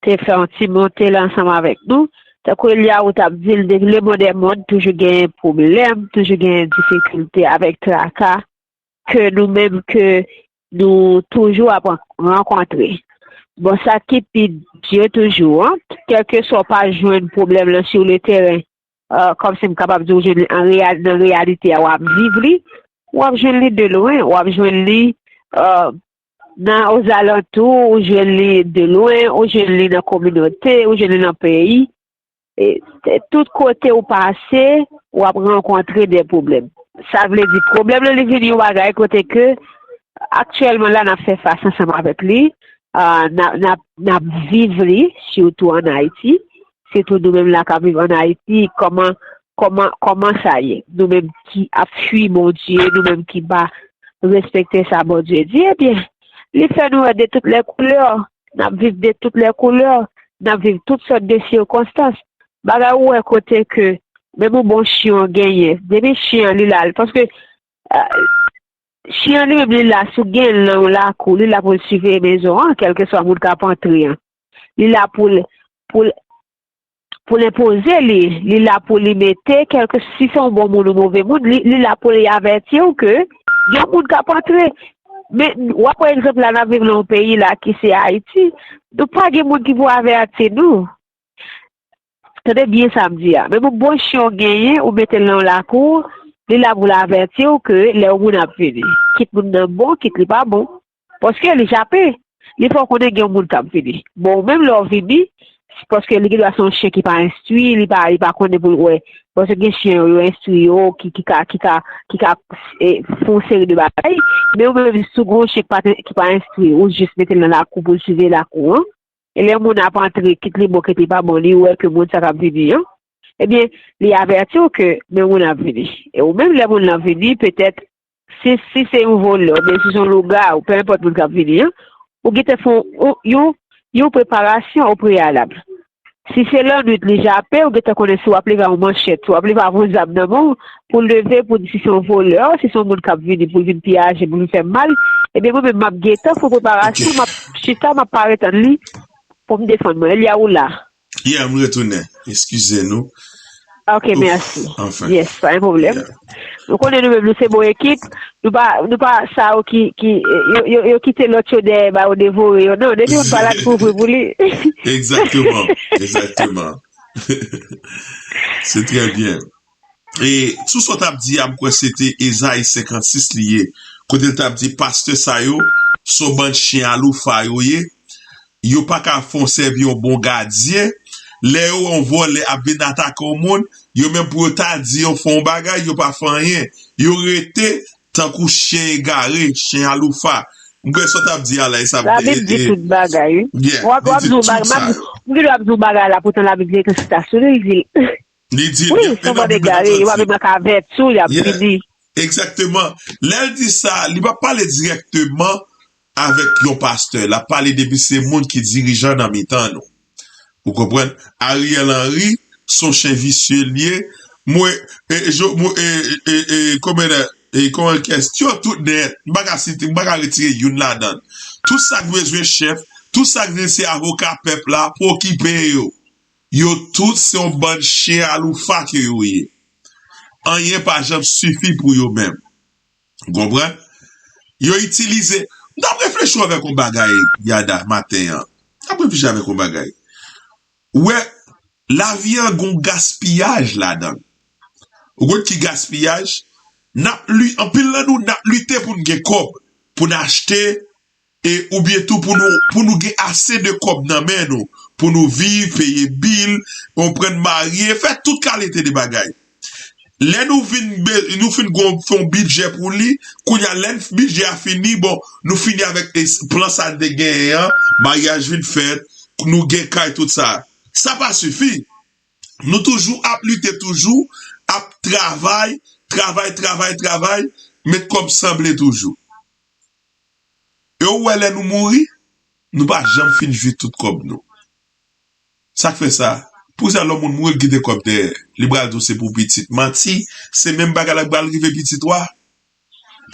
te fè yon ti monte la ansanm avèk nou. Tankou Eliaou t ap di l, depi lemond è mond, toujou genyen pwoblèm, toujou genyen difikilte avèk traka ke nou menm ke nou toujou ap rankontre. Bon, sa ki pi di toujou, an, kèlkeswa w pa jwenn pwoblèm lan sou le teren, uh, kòmsi m kapab di w jwenn li an real, nan reyalite a, w ap viv li, w ap jwenn li de lwen, w ap jwenn li uh, nan ozalantou, ou jwenn li de lwen, ou jwenn li nan kominote, ou jwenn li nan peyi. E, e tout kote ou pase, w ap rankontre de pwoblèm. Sa vle di pwoblèm nan li vin yon bagay kote ke aktyèlman la n ap fè fas ansanm avèk li, uh, n ap, n ap, n ap viv li, sitou ann Ayiti, sitou nou menm la k ap viv ann Ayiti, kòman, kòman, kòman sa ye? Nou menm ki ap fui Bondye, nou menm ki pa respekte sa Bondye di, ebyen, li fè nou wè de tout lè koulè, n ap viv de tout lè koulè, n ap viv tout sòt de sikonstans. Bagay ou wè kote ke menm yon bon chen w genyen, depi chen an li la, paske, uh, chen an li menm li la, si w gen l nan yon lakou, li la pou l siveye mezon an, kèlkeswa moun k ap antre an. Li la pou l, pou l, pou l enpoze li, li la pou li mete, kèlke, si se yon bon moun ou move moun, li, li la pou li avèti w ke gen moun k ap antre. Men, w ap wè egzanp la, n ap viv nan yon peyi la ki se Ayiti, nou pa gen moun ki pou avèti nou. Tande byen sa m di a. Menm yon bon chen w genyen, ou mete l nan yon lakou, li la pou l avèti w ke lè yon moun ap vini. Kit moun nan bon, kit li pa bon. Paske li chape. Li fè w konnen gen yon moun k ap vini. Bon, ou menm lè w vini, paske li gendwa se yon chen ki pa enstwi, li pa, li pa konnen pou l wè. Paske gen chen yo, yo enstwi yo, ki, ki ka, ki ka, ki ka e, fè yon seri de bagay. Men ou menm, si w gen yon chen ki pa, ki pa enstwi, ou jis mete l nan lakou pou l siveye lakou an. E lè moun ap antre, kit li bon, kit li pa bon, li wè ke moun sa k ap vini an, ebyen, li avèti w ke men moun ap vini. E ou menm, lè moun lan vini, petèt, si, si se yon vòlè, oubyen si se yon lougawou, pe enpòt moun k ap vini an, ou gentan fè yon, yon, yon preparasyon o preyalab. Si se lannwit li jape, ou gentan konnen si w ap leve ak yon manchèt, si w ap leve ak yon zam nan men w, pou leve, pou di si se yon vòlè, si se yon moun k ap vini pou l vin piyaje, pou l vin fè m mal, ebyen, mwen menm, m ap gentan fè yon preparasyon, m ap chita, m ap pare tann li pou m defann mwen. Elia, ou la? Yeah, m retounen. Eskize nou. Ok, mèsi. Yes, pa gen pwoblèm. Nou konnen nou menm, nou se bon ekip. Nou pa, nou pa sa yo ki, ki yo, yo, yo kite lòt yo dèyè, ba yo devore yo. Non, depi yon pa la kouvri pou li. Egzakteman. Egzakteman. Se trè byen. E sou sa w t ap di a, m kwè se te Ezayi senkannsis li ye. Kote l t ap di pastè sa yo, se yon bann chen aloufa yo ye. Yo pa ka fè w sèvi yon bon gadyen. Lè yo wè yon vòlè ap vin atake yon moun, yo menm pou yo ta di yo fè yon bagay, yo pa fè anyen. Yo rete tankou chen egare, chen aloufa. M kwè sa w t ap di a la, e sa m te. Labib di tout bagay, wi. W ap di yon bagay, m ap di yon bagay la, poutan Labib li ekri chita sou li, li di l. Li di l. Wi, se yon bann egare, yo pa menm ka avèti w, y ap vini. Egzakteman. Lè l di sa, li pa pale dirèkteman avèk yon pastè. L ap pale depi se moun ki dirijan nan mitan nou. Ou konprann? Ariel Henry, se yon chen visye l ye. Mwen, e, e, kòman, e, kòman kèsyon tout nèt. M pa ka site, m pa ka retire youn ladan l. Tout sa k bezwen chèf, tout sa k bezwen se avoka pèp la pou okipe yo. Yo tout se yon bann chen aloufa ke yo ye. Anyen pa janm sifi pou yo menm. Ou konprann? Yo itilize. M t ap reflechi avèk yon bagay, Yada, maten an. M t ap reflechi avèk yon bagay. Ou wè, lavi an gon gaspiyaj ladan l. Ou konn ki gaspiyaj? N ap li, anpil nan nou, n ap lite pou n gen kòb, pou n achte e oubyen tou pou nou, pou nou gen ase de kòb nan men nou, pou nou viv, peye bil, konprann, marye, fè tout kalite de bagay. Lè nou vin, nou fin gon, fè yon bidjè pou li, kounye a, lè bidjè a fini, bon, nou fini avèk plan sa n te genyen an, maryaj vin fèt, nou gen kay, tout sa. Sa pa sifi. Nou toujou ap lite, toujou ap travay, travay, travay, travay, met kòb sanble toujou. E ou wè lè nou mouri, nou pa janm fin jwi tout kòb nou. Sa k fè sa? Poukisa lè yon moun mouri, l kite kòb dèyè? Li pral di w se pou pitit. Manti, se menm bagay la k pral rive pitit ou a.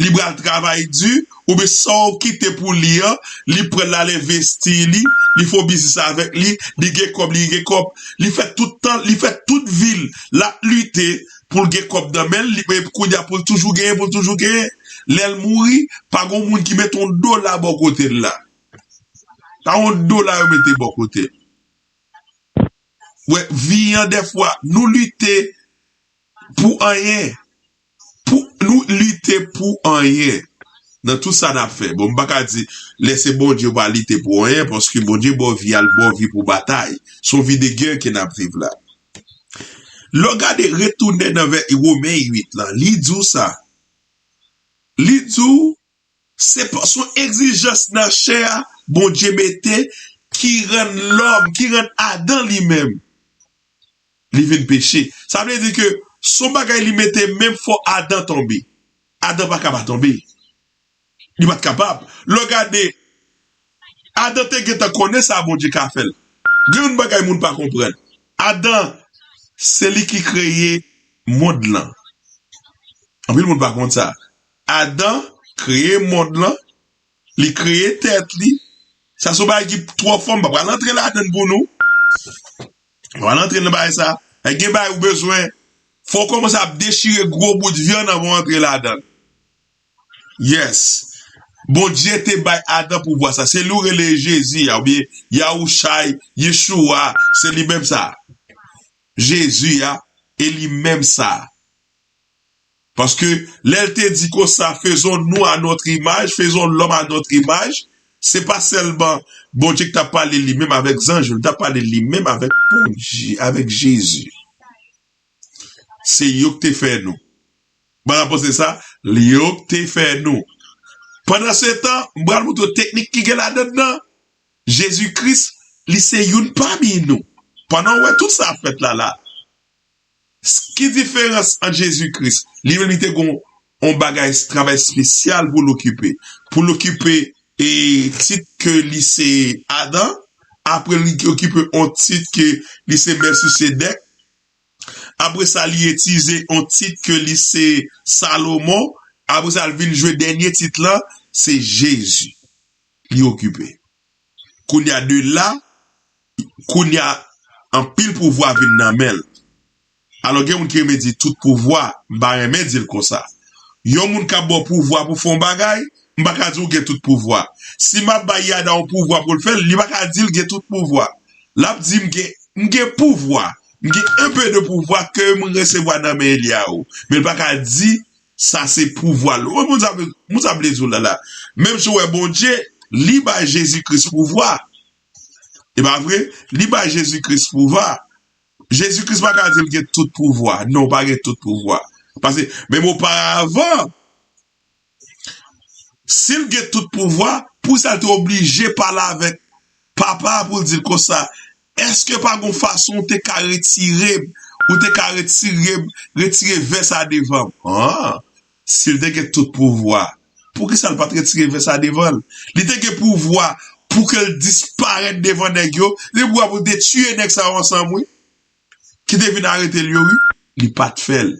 Li pral travay di, oubyen sa w kite pou li an, li pran l al envesti li, li fè yon biznis avèk li, li gen kòb, li gen kòb. Li fè tout tan, li fè tout vi l, l ap lite, pou l gen kòb nan men l, li, men kounye a pou l toujou genyen, pou l toujou genyen. Lè l mouri, pa gen moun ki mete yon dola bò kote l la. Pa yon dola yo mete bò kote l. Wè, vi an dèfwa, nou lite pou anyen. Pou, nou lite pou anyen. Nan tout sa n ap fè. Bon, m pa ka di, lè se Bondye ou pa lite pou anyen, paske Bondye ba w vi a, l ba w vi pou batay. Se yon vi de gè ke n ap viv la. Lè w gade, retounen nan vè Women uit lan, li di w sa. Li di w, se pa, se yon egzijans nan chè a, Bondye mete, ki rann lòm, ki rann Adan li menm, li vin peche. Sa vle di ke se yon bagay li mete menm fò Adan tonbe. Adan pa ka pa tonbe. Li pa t kapab. Lè w gade, Adan te gentan konnen sa Bondye ka fè l. Gen yon bagay moun pa konprann. Adan, se li ki kreye mond lan. Anpil moun pa konn sa. Adan kreye mond lan, li kreye tèt li. Sa se yon bagay ki twò fò, m pa pral antre ladan l pou nou. M pa pral antre nan bagay sa. Gen bagay ou bezwen, fò w kòmanse ap dechire gwo bout vyann anvan w antre ladan l. Yes. Bondye te bay Adan pouvwa sa. Se li w rele Jezi a, oubyen Yahoushai, Yeshua, se li menm sa. Jezi a, e li menm sa. Paske lè l te di konsa, faisons-nous à notre image, faisons l'homme à notre image, se pa sèlman Bondye ki t ap pale li menm avèk zanj yo, li t ap pale li menm avèk Bondye, avèk Jezi. Se yo k te fè nou. Ban la panse sa, li yo k te fè nou. Pandan se tan, m pral montre w teknik ki gen ladan nan. Jezi Kris, Li se youn pami nou. Pandan w wè tout sa ap fèt la la, ki diferans ant Jezi Kris? Li menm li te gon yon bagay, travay espesyal pou l okipe. Pou l okipe e tit ke li se Adan, apre li okipe yon tit ke li se Mèlkisedèk, apre sa li itize yon tit ke li se Salomon, apre sa l vin jwe dènye tit lan, se Jezi li okipe. Kounye a de la, kounye a anpil pouvwa vin nan men l. Alò gen moun ki renmen di tout pouvwa, m pa renmen di l konsa. Yon moun k ap ba w pouvwa pou fè yon bagay, m pa ka di w gen tout pouvwa. Si m ap bay Yada yon pouvwa pou l fè l, li pa ka di l gen tout pouvwa. L ap di m gen, m gen pouvwa. M gen un peu de pouvwa ke m resevwa nan men Eliyahu. Men l pa ka di sa se pouvwa l. Ou konprann sa, moun sa vle di w la la. Menm jan w wè Bondye, li bay Jezi Kris pouvwa. E pa vre? Li bay Jezi Kris pouvwa. Jezi Kris pa ka di l gen tout pouvwa. Non, pa gen tout pouvwa. Paske, menm oparavan, si l gen tout pouvwa, poukisa l te oblije pale avèk Papa a pou l di l konsa, èske pa gon fason ou te ka retire m, ou te ka retire m, retire vè sa devan m? Ah, si l te gen tout pouvwa, poukisa l pa t retire vè sa devan l? Li te gen pouvwa pou ke l disparèt devan nèg yo, li te gen pouvwa pou l te tiye nèg sa yo ansanm, wi. Ki te vin arete l yo, wi. Li pa t fè l.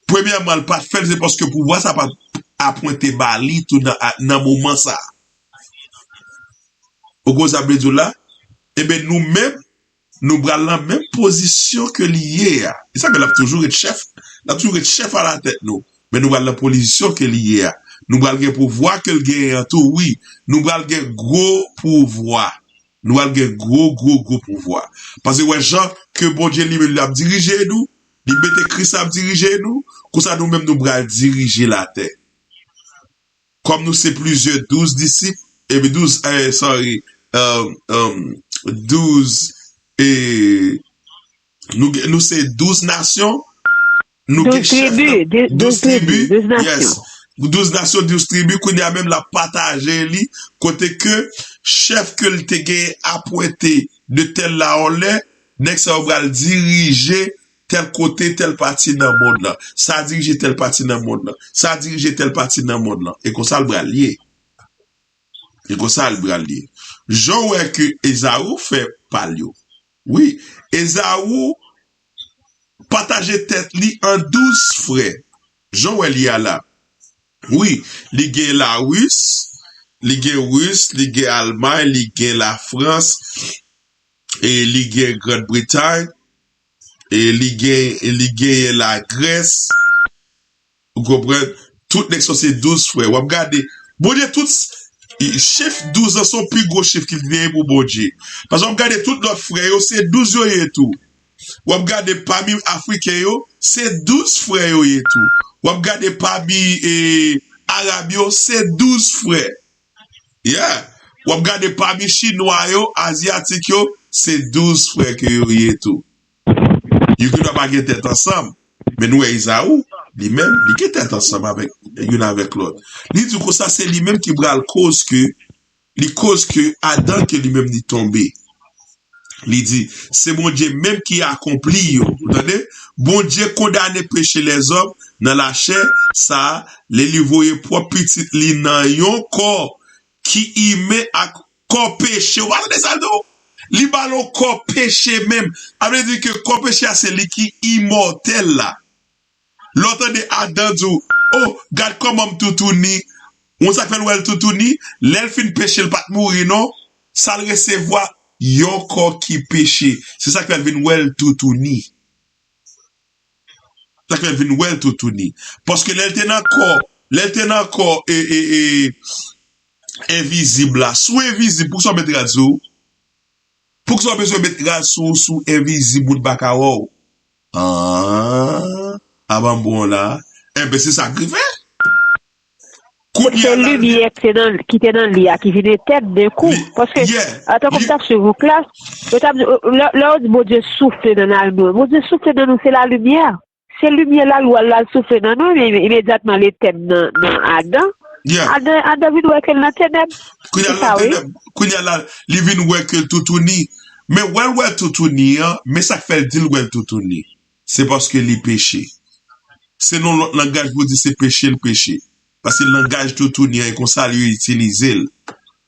Premyèman, l pa t fè l, se paske pouvwa sa pa t apwente ba li tou nan, nan moman sa. Ou konn sa m vle di w la? Enben, nou menm, nou pral nan menm pozisyon ke li ye a. E sa fè l ap toujou ret chèf. L ap toujou ret chèf alatèt nou. Men nou pral nan pozisyon ke li ye a. Nou pral gen pouvwa ke l genyen an tou, wi. Nou pral gen gwo pouvwa. Nou pral gen gwo, gwo, gwo pouvwa. Paske wè jan ke Bondye li menm l ap dirije nou, li mete Kris la ap dirije nou, konsa nou menm nou pral dirije latè. Kòm nou se plizyè douz disip, epi douz, eh, sorry, um, um, douz, e, nou, nou se douz nasyon, nou gen chèf nan douz tribi, douz nasyon. Douz nasyon, douz tribi, kounye a menm l ap pataje li, kote ke chèf ke l te gen apwente de tèl la, yon lè, nèg sa yo pral dirije tèl kote, tèl pati nan mond lan. Sa dirije tèl pati nan mond lan. Sa dirije tèl pati nan mond lan. E konsa l pral ye. E konsa l pral ye. Jan w wè ke Ezaou fè pa l yo. Wi, Ezaou pataje tèt li an douz frè. Jan w wè li a la. Wi, li gen Laris, li gen Ris, li gen Almay, li gen Lafrans, e li gen Grann Bretay, e li gen, li genyen Lagrès. Ou konprann? Tout nèg sa se douz frè. W ap gade, Bondye tout, chif douz lan se yon pi gwo chif ki genyen pou Bondye. Paske w ap gade tout lòt frè yo, se douz yo ye tou. W ap gade pami Afriken yo, se douz frè yo ye tou. W ap gade pami, e, Arab yo, se douz frè. Yeah. W ap gade pami Chinwa yo, Azyatik yo, se douz frè ke yo ye tou. Yo gendwa pa gen tèt ansanm, men nou wè Ezaou, li menm, li gen tèt ansanm avèk, youn avèk lòt. Li di konsa, se li menm ki pral koz ke, li koz ke Adan ke li menm li tonbe. Li di, se Bondye menm ki akonpli yo. Ou tande? Bondye kondane peche lèzòm nan lachè, sa a, lè li voye pwòp pitit li nan yon kò ki imen ak kò peche. Ou pa tande sa l di w? Li ba l yon kò peche menm. Sa vle di ke kò peche a se li ki imòtèl la. Lè w tande Adan di w, "Oh, gad kòman m toutouni." Ou konn sa k fè l wè l toutouni? Lè l fin peche, l pa t mouri non. Sa l resevwa, yon kò ki peche. Se sa k fè l vin wè l toutouni. Sa k fè l vin wè l toutouni. Paske lè l te nan kò, lè l te nan kò e, e, e, envizib la, si w envizib, poukisa w met rad sou ou? Poukisa w bezwen met rad sou ou, si w envizib, moun pa ka wè w? Ah, a ban m bon la. Enben, se sa k rive. Se limyè ki te nan, ki te nan li a ki vin etèn de kou. Paske, antan ke m t ap swiv yon klas, yo t ap di, lè, lè yo di Bondye soufle nan lalime, Bondye soufle nan nou, se limyè. Se limyè la, l al, l al soufle nan nou, men imedyatman l etèn nan, nan Adan, Yeah. Adan, Adan vin wè ke l nan tenèb. Kounye a l nan tenèb. Kounye a la, li vin wè ke l toutouni. Men wè l wè toutouni an, men sa k fè l di l wè l toutouni. Se paske li peche. Se nan lòt langaj pou di se peche l peche. Paske langaj toutouni an, e konsa li itilize l.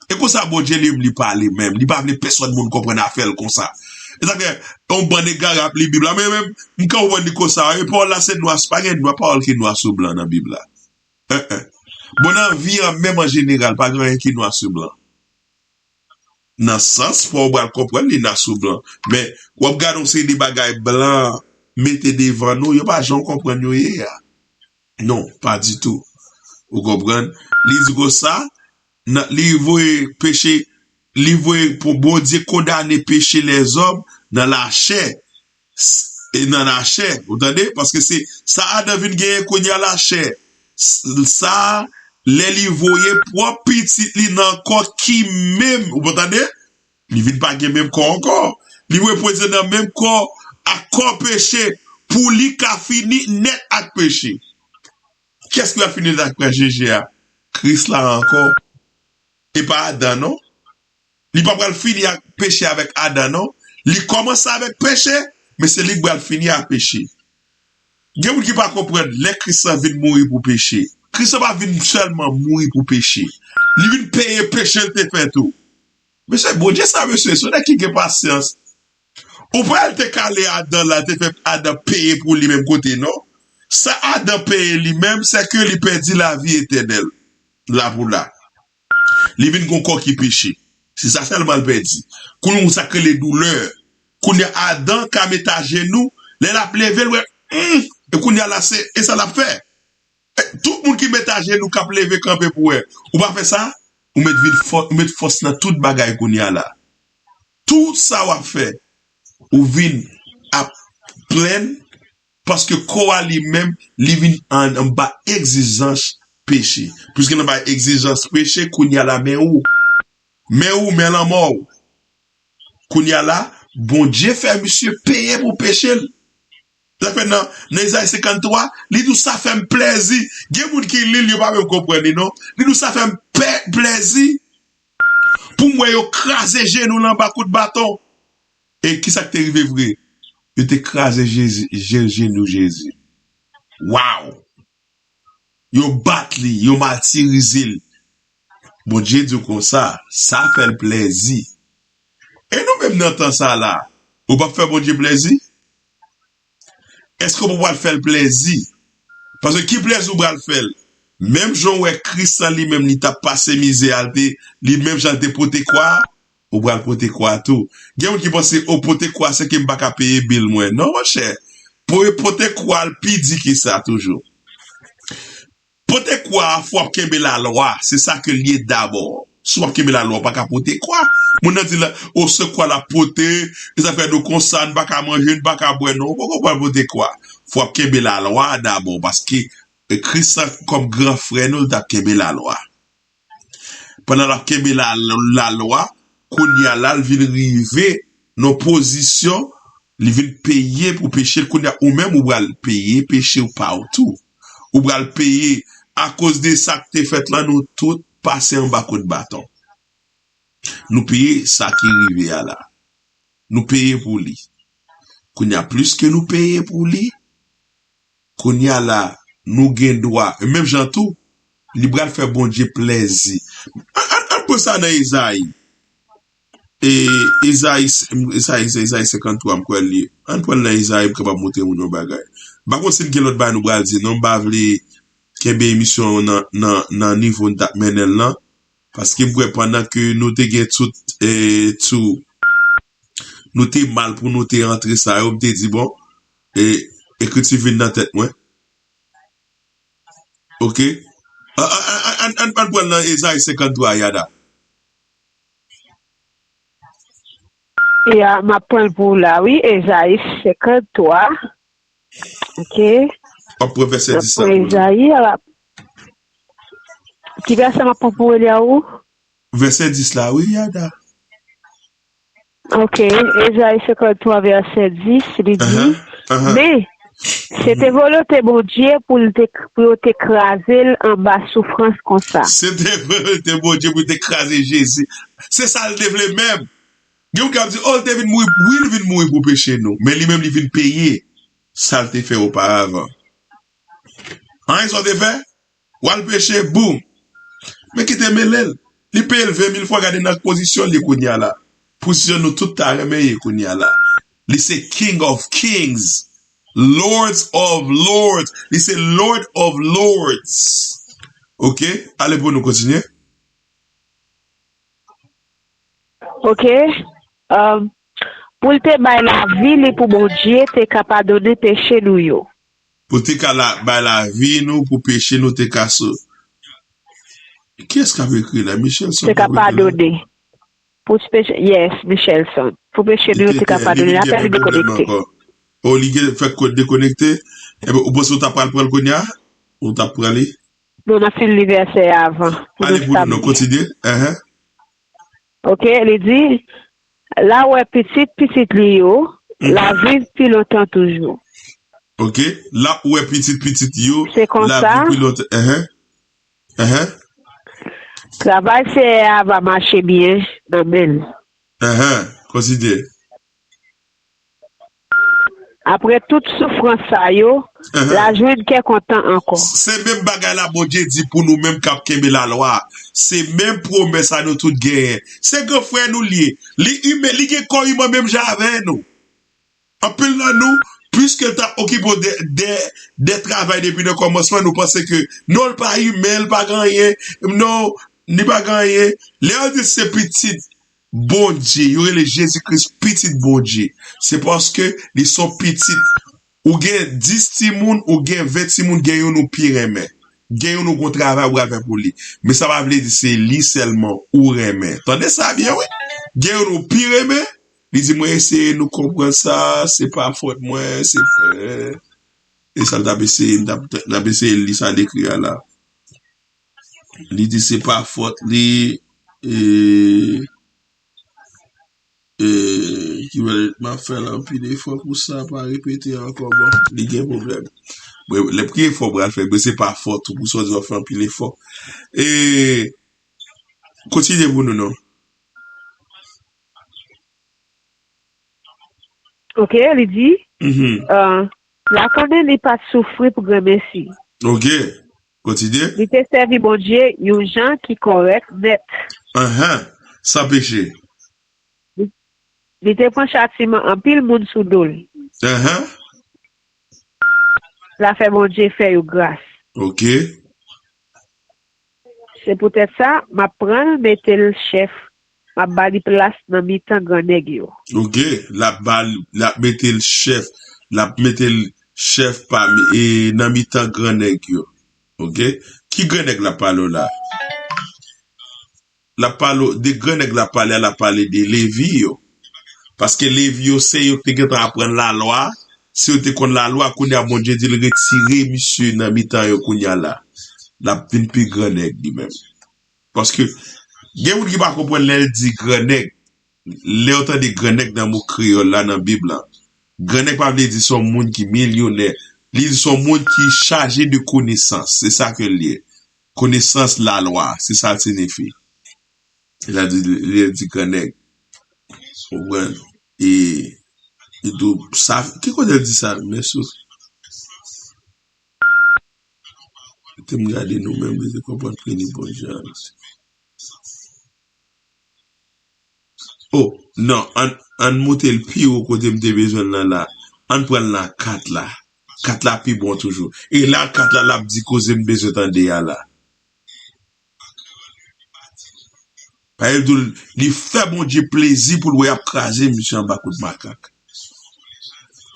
E konsa Bondye li menm li pale menm. Li pa vle pèsòn moun konprann afè l konsa. E sa fè, yon bann egare ap li Bib la. Men menm, m ka konprann li konsa. E pawòl la se nwa, pa gen nwa, pawòl ki nwa sou blan nan Bib la. Eh, eh. Bon, nan vi an, menm an jeneral, pa gen anyen ki nwa sou blan. Nan sans, fò w pral konprann li nwa sou blan. Men, w ap gade yon seri de bagay blan mete devan nou, yo pa janm konprann yo ye a. Non, pa ditou. Ou konprann? Li di konsa, nan, li voye peche, li voye pou Bondye kondane peche lèzòm nan lachè. S-, e nan lachè, ou tande? Paske se sa Adan vin genyen kounye a lachè. S-, sa, lè li voye pwòp pitit li nan kò ki menm, ou tande? Li vin pa gen menm kò ankò. Li reprezante nan menm kò ak kò peche pou li ka fini nèt ak peche. Kiyès ki va fini nèt ak peche a? Kris la ankò. E pa Adan, non. Li pa pral fini ak peche avèk Adan, non. Li kòmanse avèk peche, men se li ki pral fini ak peche. Gen moun ki pa konprann lè Kris la vin mouri pou peche. Kris la pa vin sèlman mouri pou peche. Li vin peye peche l te fè tou. Mesye, Bondye sa, mesye, se yon nèg ki gen pasyans. Ou pa wè l te kale Adan la, te fè Adan peye pou li menm kote, non? Sa Adan peye li menm, se ke li pèdi lavi etènèl. La pou la. Li vin gon kò ki peche. Se sa sèlman l pèdi. Kounye a sa k rele doulè. Kounye a Adan ka met ajenou, lè l ap leve l wè, hmm, e kounye a la se, e sa l ap fè. E, tout moun ki met ajenou k ap leve kanpe pou wè. Ou pa fè sa, ou met vin fò, ou met fòs nan tout bagay kounye a la. Tout sa w ap fè, ou vin ap plenn paske kò a li menm, li vin an, anba egzijans peche. Piske l anba egzijans peche, kounye a la, men ou. Men ou, men lanmò w. Kounye a la, Bondye fè misye peye pou peche l. Sa fè nan, nan Ezayi senkanntwa, li di w sa fè m plèzi. Gen moun ki li l, yo pa menm konprann li, non. Li di w sa fè m pè, plèzi. Pou m wè yo kraze jenou l anba kout baton. E kisa k te rive vre? Yo te kraze Jezi, je, jenou Jezi. Waw! Yo bat li, yo matirize l. Bondye di w konsa, sa fè l plèzi. E nou menm nan tan sa la, ou p ap fè Bondye plèzi? Èske w pa pral fè l plèzi? Paske ki plèzi w pral fè l? Menm jan w wè Kris lan li menm li t ap pase mizè a, l te, li menm jan l te pote kwa a, ou pral pote kwa a tou. Gen moun ki panse, o, pote kwa a se ke m pa ka peye bil mwen. Non, monchè. Pou yo pote kwa a, l pi di ke sa toujou. Pote kwa a, fò w ap kenbe lalwa. Se sa ke l ye dabò. Si w ap kenbe lalwa, w pa ka pote kwa. Moun nan di la, o, se kwa l ap pote, e sa fè nou konsa, n pa ka manje, n pa ka bwè, non. Ou poko pral pote kwa. Fò w ap kenbe lalwa dabò, paske, e, Kris la, kòm gran frè nou, l t ap kenbe lalwa. Pandan l ap kenbe la, lalwa, kounye a la, l vin rive nan pozisyon, li vin peye pou peche l. Kounye a, ou menm, ou pral peye peche w pa w tou. Ou pral peye, akoz de sa k te fèt la, nou tout pase anba kout baton. Nou peye sa ki rive a la. Nou peye pou li. Kounye a, plis ke nou peye pou li, kounye a la, nou gen dwa, e menm jan tou, li pral fè Bondye plèzi. Ann, ann, ann pran sa nan Ezayi. E, Ezayi, Ezayi, Ezayi, Ezayi senkanntwa, m kwè l ye. Ann pran l nan Ezayi, m kapab montre moun yon bagay. M pa konn si n gen lòt bagay nou pral di, non, m pa vle kenbe emisyon an nan, nan, nan nivo n t ap mennen l lan. Paske m kwè pandan ke nou te gen tout, e, tout, nou te mal pou nou te antre sa yo, m te di, bon, e, ekriti vin nan tèt mwen. Oke? A, a, a, a, ann, ann, ann pran nan Ezayi senkanntwa, Yada. Ya, m ap pran l pou ou la, wi. Ezayi senkanntwa. Oke. W ap pran vèsè dis la pou nou. Ezayi, ki vèsè m ap pran pou ou, Eliaou? Vèsè dis la, wi, Yada. Oke, Ezayi senkanntwa, vèsè dis, li di, men, Se te volonte Bondye pou l te, pou yo te kraze l anba soufrans konsa. Se te volonte Bondye pou te kraze Jezi. Se sa l te vle menm. Gen moun k ap di, oh, l te vin mouri. Wi, li vin mouri pou peche nou. Men li menm, li vin peye sa l te fè oparavan. Anyen sa w te fè? W al peche, boum. Men kite mele l. Li peye l ven mil fwa, gade nan pozisyon l ye kounye a la. Pozisyon nou tout ta renmen ye kounye a la. Li se King of Kings, Lords of Lords. Li se Lord of Lords. Ok? Ale pou nou kontinye. Ok? Um, pou l te bay lavi li pou Bondye te ka padone peche nou yo. Pou te ka la, bay lavi nou pou peche nou te ka sou. Kiyès k ap ekri la? Michelson. Te ka padone. Pou peche, yes, Michelson. Pou peche nou yo te ka padone. Apèl li dekonekte. O, li gen fèk kote dekonekte. Ebyen, ou panse ou ta pral pran l kounye a? Ou ta pral li? Non, n ap fin li vèsè a avan. Ale pou nou, non, kontinye. Enhen. Ok, li di, l a wè pitit pitit li yo, l a viv pi lontan toujou. Ok, l ap wè pitit pitit yo, Se konsa. L ap viv pi lontan. Enhen. Enhen. Travay Seyè a va mache byen nan men l. Enhen. Kontinye. Apre tout soufrans sa yo, l a jwenn kè kontan ankò. Se menm bagay la Bondye di pou nou menm k ap kenbe lalwa a. Se menm pwomès sa nou tout genyen. Se gran frè nou l ye. Li imen, li gen kò iman menm jan avè nou. Anpil nan nou, piske l t ap okipe w de, de, de travay depi nan kòmansman, nou panse ke non, l pa imen, l pa gen anyen, non, li pa gen anyen. Lè yo di se pitit Bondye, yo rele Jezi Kris pitit Bondye. Se paske li se yon pitit. Ou gen dis timoun, ou gen ven timoun, gen youn ou pi renmen. Gen youn ou gon travay ou pral fè pou li. Men sa pa vle di se li sèlman ou renmen. Tande sa byen, wi. Gen youn ou pi renmen, li di, mwen eseye nou konprann sa, se pa fòt mwen, se frè. E sa l t ap eseye, n t ap, n ap eseye li sa l ekri a la. Li di se pa fòt li, e, e, ki wè m ap fè l anpil efò pou sa pa repete ankò, bon, li gen pwoblèm. Mwen, lè m kriye fò, m pral fè, men se pa fòt ou pou sa w di w ap fè anpil efò. E, kontinye pou nou, non. Ok, li di, euh, l a konnen li pa t soufri pou granmesi. Ok, kontinye. Li te sèvi Bondye yon jan ki kòrèk nèt. Ahan, san peche. Li, li te pran chatiman anpil moun sou do l. Ahan. L a fè Bondye fè yo gras. Ok. Se poutèt sa, m ap pran l mete l chèf, m ap ba li plas nan mitan gran nèg yo. Ok, l ap ba l, l ap mete l chèf, l ap mete l chèf pami, e, nan mitan gran nèg yo. Ok, ki gran nèg l ap pale w la? L ap pale w de gran nèg l ap pale a, l ap pale de Levi yo. Paske Levi yo se yo ki te gentan aprann lalwa, se yo te konn lalwa, kounye a Bondye di l retire misye nan mitan yo kounye a la. L ap vin pi gran nèg li menm. Paske gen moun ki pa konprann lè l di gran nèg, lè w tande gran nèg nan mo kreyòl la nan Bib la, gran nèg pa vle di se yon moun ki milyonè, li di se yon moun ki chaje de konesans, se sa ke l ye. Konesans lalwa, se sa l siyifi. Li di, li di gran nèg. Ou konprann? E, e tou, sa, ki kote l di sa? Men sou. Te m gade nou menm, li te konprann preni bon jan. Oh, non, ann, ann moute l pi wo kote m te bezwen l nan la. Ann pran l nan kat la. Kat la pi bon toujou. E la, kat la, l ap di koze m bezwen tande a la. Paske l di w, li fè Bondye plezi pou l wè y ap kraze misye anba kout makak.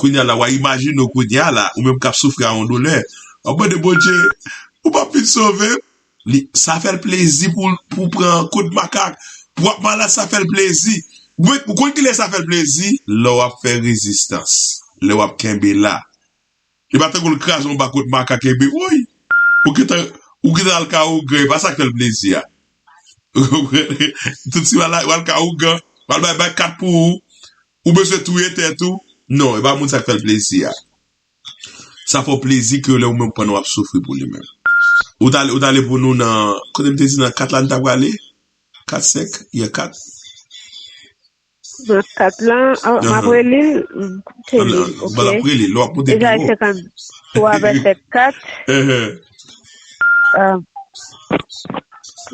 Kounye a la, w a imajine w kounye a la, ou menm k ap soufri a yon doulè. W ap mande Bondye, ou p ap vin sove m? Li, sa fè l plezi pou, pou pran kout makak. Pou w ap malad, sa fè l plezi. Ou, ou konn kilè sa fè l plezi? Lè w ap fè rezistans. Lè w ap kenbe la. E pa tankou l kraze yon bakot makak epi, woy! Ou gentan, ou gentan al ka ougan, e pa sa k fè l plezi a. Tout si w al, w al ka ougan, w al bay, bay kat pou ou, ou bezwen touye tèt ou. Non, e pa moun sa k fè l plezi a. Sa fè w plezi ke lè ou menm pran w ap soufri pou li menm. Ou t ale, ou t ale pou nou nan, kote m te di nan kat la n t ap prale? Kat, senk? Yeah, kat. Nan kat la, m ap reli l, m koute li, ok? Ou ap reli l, lè w ap monte pi wo. Ezayi senkanntwa, vèsè kat.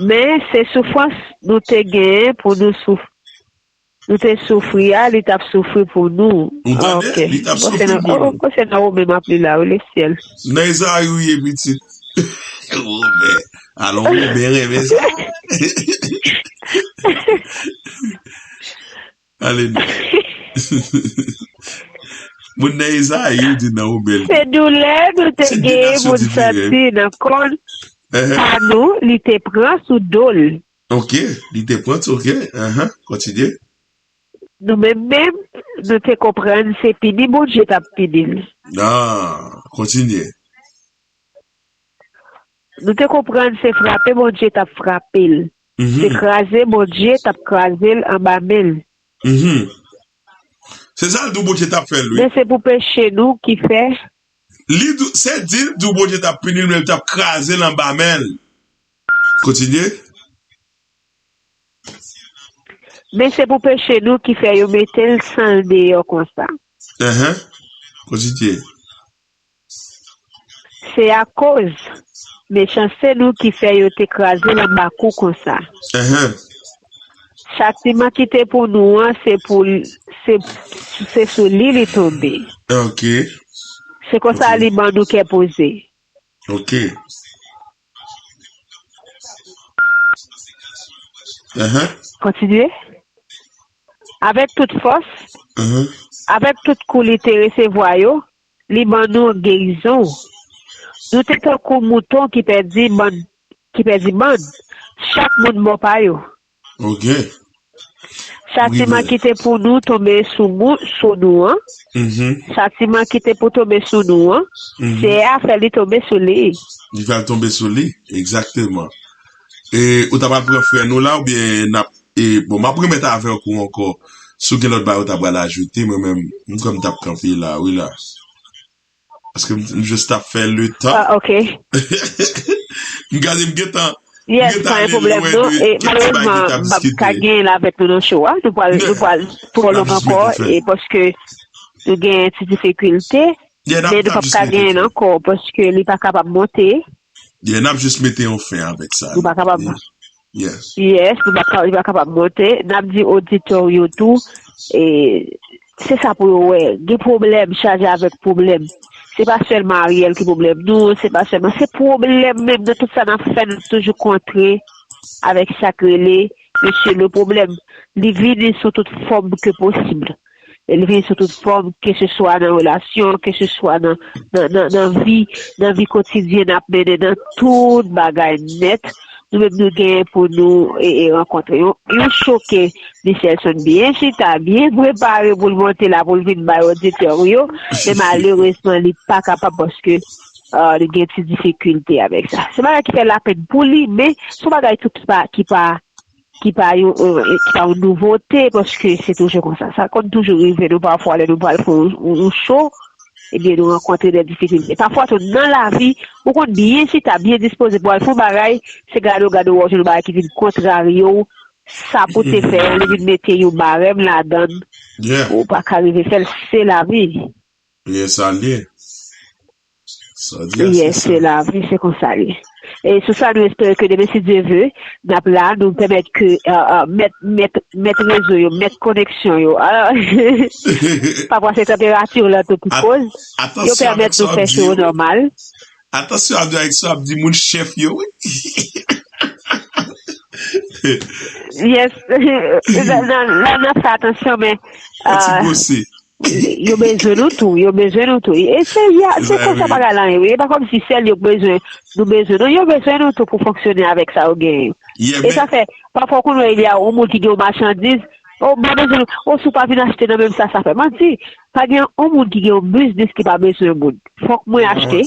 Men se soufrans nou te genyen pou nou souf nou te soufri a, li t ap soufri pou nou. Ou tande? Li t ap soufri pou nou. Konsènan ou menm ap li la, wi, lesyèl. Nan Ezayi ou ye, pitit. Women. Alò, Women renmen sa. Ale non. Moun nan Ezayi, ou di nan Women. Se doulè nou te genyen pou n santi nan kò n. Pa nou, li te pran sou do l. Ok, li te pran, ok, ahan, kontinye. Nou menm menm, nou te konprann se pini Bondye t ap pini l. Ah, kontinye. Nou te konprann se frape Bondye t ap frape l. Se kraze Bondye t ap kraze l anba men l. Se sa l di w Bondye t ap fè l, wi. Men se pou peche nou ki fè. Li di w, se di l di w Bondye t ap pini l, men l t ap kraze l anba men l. Kontinye. Men se pou peche nou ki fè yo mete l san l deyò konsa. Enhen. Kontinye. Se akoz mechanste nou ki fè yo te kraze l anba kou konsa. Chatiman ki te pou nou an, se pou se, se sou li li tonbe. Se konsa li ban nou kè poze. Kontinye. Avèk tout fòs, avèk tout kou li te resevwa yo, li ban nou gerizon. Nou te tankou mouton ki pèdi bann, ki pèdi bann. Chak moun bò pa yo. Chatiman ki te pou nou tonbe sou moun, sou nou an. Chatiman ki te pou tonbe sou nou an, Seyè a fè li tonbe sou li. Li fè l tonbe sou li, egzakteman. E ou ta pral pran frè nou la oubyen n ap E bon, m ap remèt avèk ou ankò. Si w gen lòt bagay ou ta pral ajoute, mwen menm, m kwè m t ap kanpe la, wi la. Paske m, m jis t ap fè letan. Ah, ok. M gade m gentan, m gentan ale lwen de kèk ti bagay nou t ap diskite. Yes, pa gen pwoblèm non. E malerezman, m p ap ka genyen l avèk nou nan show a. Nou pral, nou pral pwolonge ankò, e paske nou genyen ti difikilte. Men nou p ap ka genyen l ankò, paske li pa kapab monte. Yeah, n ap jis mete yon fen avèk sa. Nou pa kapab. Yes, nou pa ka, li pa kapab monte. N ap di oditè w yo tou, e, se sa pou yo wè. Gen pwoblèm, chaje avèk pwoblèm. Se pa sèlman Ariel ki pwoblèm nou, se pa sèlman, se pwoblèm menm nan tout sa n ap fè, n ap toujou kontre avèk sa k rele, mesye, le problème. Li vini sou tout fòm ke posib. E li vini sou tout fòm, keseswa nan relasyon, keseswa nan, nan, nan, nan vi, nan vi kotidyen n ap mennen, nan tout bagay nèt. Nou menm nou genyen pou nou e, e rankontre. Yon, yon show ke Michelson byen chita, byen prepare pou l monte la, pou l vin bay oditè w yo. Men malerezman, li pa kapab paske, ah, li gen ti difikilte avèk sa. Se bagay ki fè lapenn pou li, men se yon bagay tou ki pa, ki pa ki pa yon, ki pa yon nouvote, paske se toujou konsa. Sa konn toujou rive nou pafwa lè nou pral fè yon, yon, yon show, ebyen nou rankontre de difikilte. Pafwa tou nan lavi, ou konn byen chita, byen dispoze pou al fè yon bagay, se gade w gade w wè w jwenn yon bagay ki vin kontrarye w, sa pou te fè, li vin mete yon barèm ladan l, ou pa ka rive fè l, se lavi. Yes, sa l ye. Sa w di a, se sa. Yes, se lavi, se konsa l ye. E sou sa, nou espere ke demen, si Dye ve, n ap la, nou pèmèt ke, euh, euh, mèt, mèt, mèt rezo yo, mèt koneksyon yo. Pafwa, se tanperati w lan tou ki koz. Yo pèmèt nou fè show yo nòmal. Atansyon avèk sa w ap di moun chèf yo, wi. Yes. Nan, nan, nan fè atansyon, men, euh, yo bezwen nou tou, yo bezwen nou tou. E se, se konsa bagay lan ye, wi. E pa kòmsi sèl yo bezwen, nou bezwen nou. Yo bezwen nou tou pou fonksyone avèk sa yo genyen. E sa fè, pafwa ou konn wè, il y a yon moun ki gen yon machandiz, o, mwen bezwen nou, o, si w pa vin achte nan menm sa, sa fè manti. Pa gen yon moun ki gen yon biznis ki pa bezwen moun. Fòk mwen achte,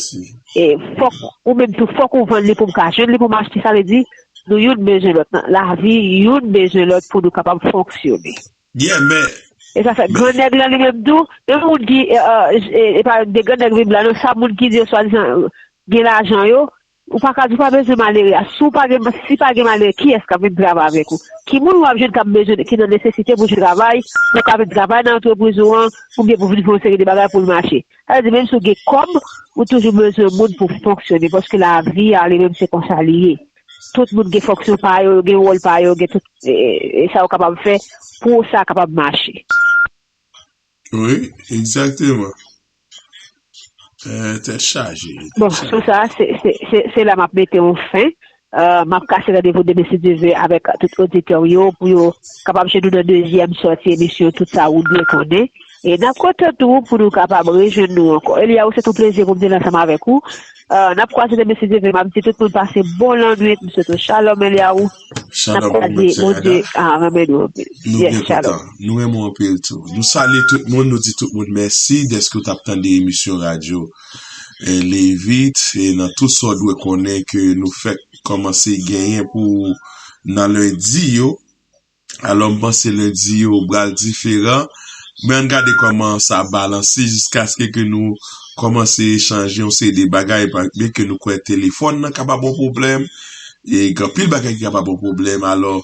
e fòk ou menm tou, fòk ou vann li pou m ka jwenn li pou m achte. Sa vle di, nou youn bezwen lòt. Nan lavi, youn bezwen lòt pou nou kapab fonksyone. Yeah, men E sa fè gran nèg lan li menm tou, menm moun ki, e, e, e pa de gran nèg vin la non, sa moun ki di yo swadizan gen lajan yo, ou pa ka di ou pa bezwen malere a. Si w pa gen, si pa gen malere, kiyès k ap vin travay avèk ou? Ki moun w ap jwenn k ap bezwen, ki nan nesesite pou jwenn travay, pou ka vin travay nan antrepriz ou an, oubyen pou vin fè yon seri de bagay pou l mache? Sa vle di, menm si w gen kòb, ou toujou bezwen moun pou fonksyone, paske lavi a li menm se konsa li ye. Tout moun gen fonksyon pa yo, gen wòl pa yo, gen tout e, e, e sa yo kapab fè pou sa kapab mache. Wi, egzakteman. Tèt chaje. Bon, sou sa, se la m ap mete yon fen. M ap kase randevou demen si Dye vle avèk tout oditè yo pou yo kapab jwenn nou nan dezyèm sòti emisyon Tout sa ou dwe konnen. E n ap kontan tou pou nou kapab rejwenn nou ankò. Eliaou, se yon plezi pou m te la ansanm avèk ou. N ap kwaze demen si Dye vle. M ap di tout moun pase bon lannwit. M swete w shalom, Eliaou. N ap kwaze. Bondye renmen nou anpil. Yes, shalom. Nou renmen w anpil tou. Nou salye tout moun, nou di tout moun mèsi dèske w t ap tande emisyon radyo Levit. E nan tout sa w dwe konnen ke nou fèk kòmanse genyen pou nan lendi yo. Alò, m panse lendi yo pral diferan. Men ann gade kòman sa balanse jiskaske ke nou kòmanse echanje yon seri de bagay, byen ke nou kwè telefòn nan kapab yon pwoblèm, e gen anpil bagay ki kapab yon pwoblèm. Alò,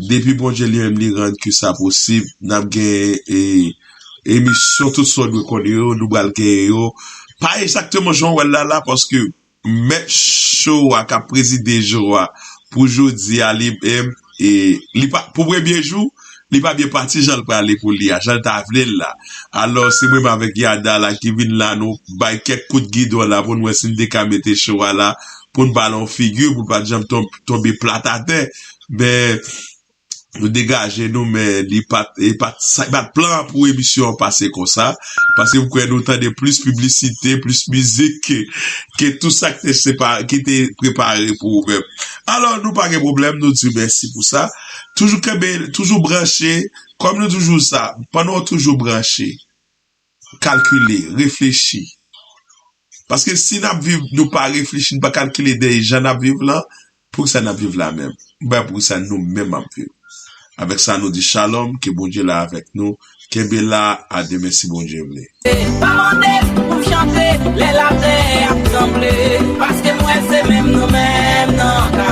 depi Bondye li menm li rann ke sa posib, n ap gen e, emisyon tout sa w dwe konnen yo, nou pral genyen yo. Pa egzakteman jan w wè l la la, paske mèt cho a k ap prezide jou a pou jodi a li menm, e li pa pou premye jou, li pa byen pati jan l prale pou li a, jan l ta vle l la. Alò, se mwen menm avèk Yada la ki vin la, nou bay kèk kout gidon la pou n wè si n te ka mete cho a la, pou n pa lan figi, pou l pa t janm tonbe plat atè. Men, nou degaje nou, men li pa t, li pa t, sa, li pa t plan pou emisyon an pase konsa, paske m kwè nou tande plis piblisite, plis mizik ke, ke tout sa ki te, sepa, ki te prepare pou ou menm. Alò, nou pa gen pwoblèm, nou di mèsi pou sa. Toujou kenbe, toujou branche, kòm nou toujou sa, pandan w toujou branche, kalkile, reflechi. Paske si n ap viv, nou pa reflechi, nou pa kalkile dèyè jan n ap viv lan, poukisa n ap viv la menm? M pa wè poukisa nou menm ap viv. Avèk sa, nou di shalom, ke Bondye la avèk nou. Kenbe la, a demen si Bondye vle. Pa mande pou chante lè latè ap tranble, paske m wè se menm nou menm nan.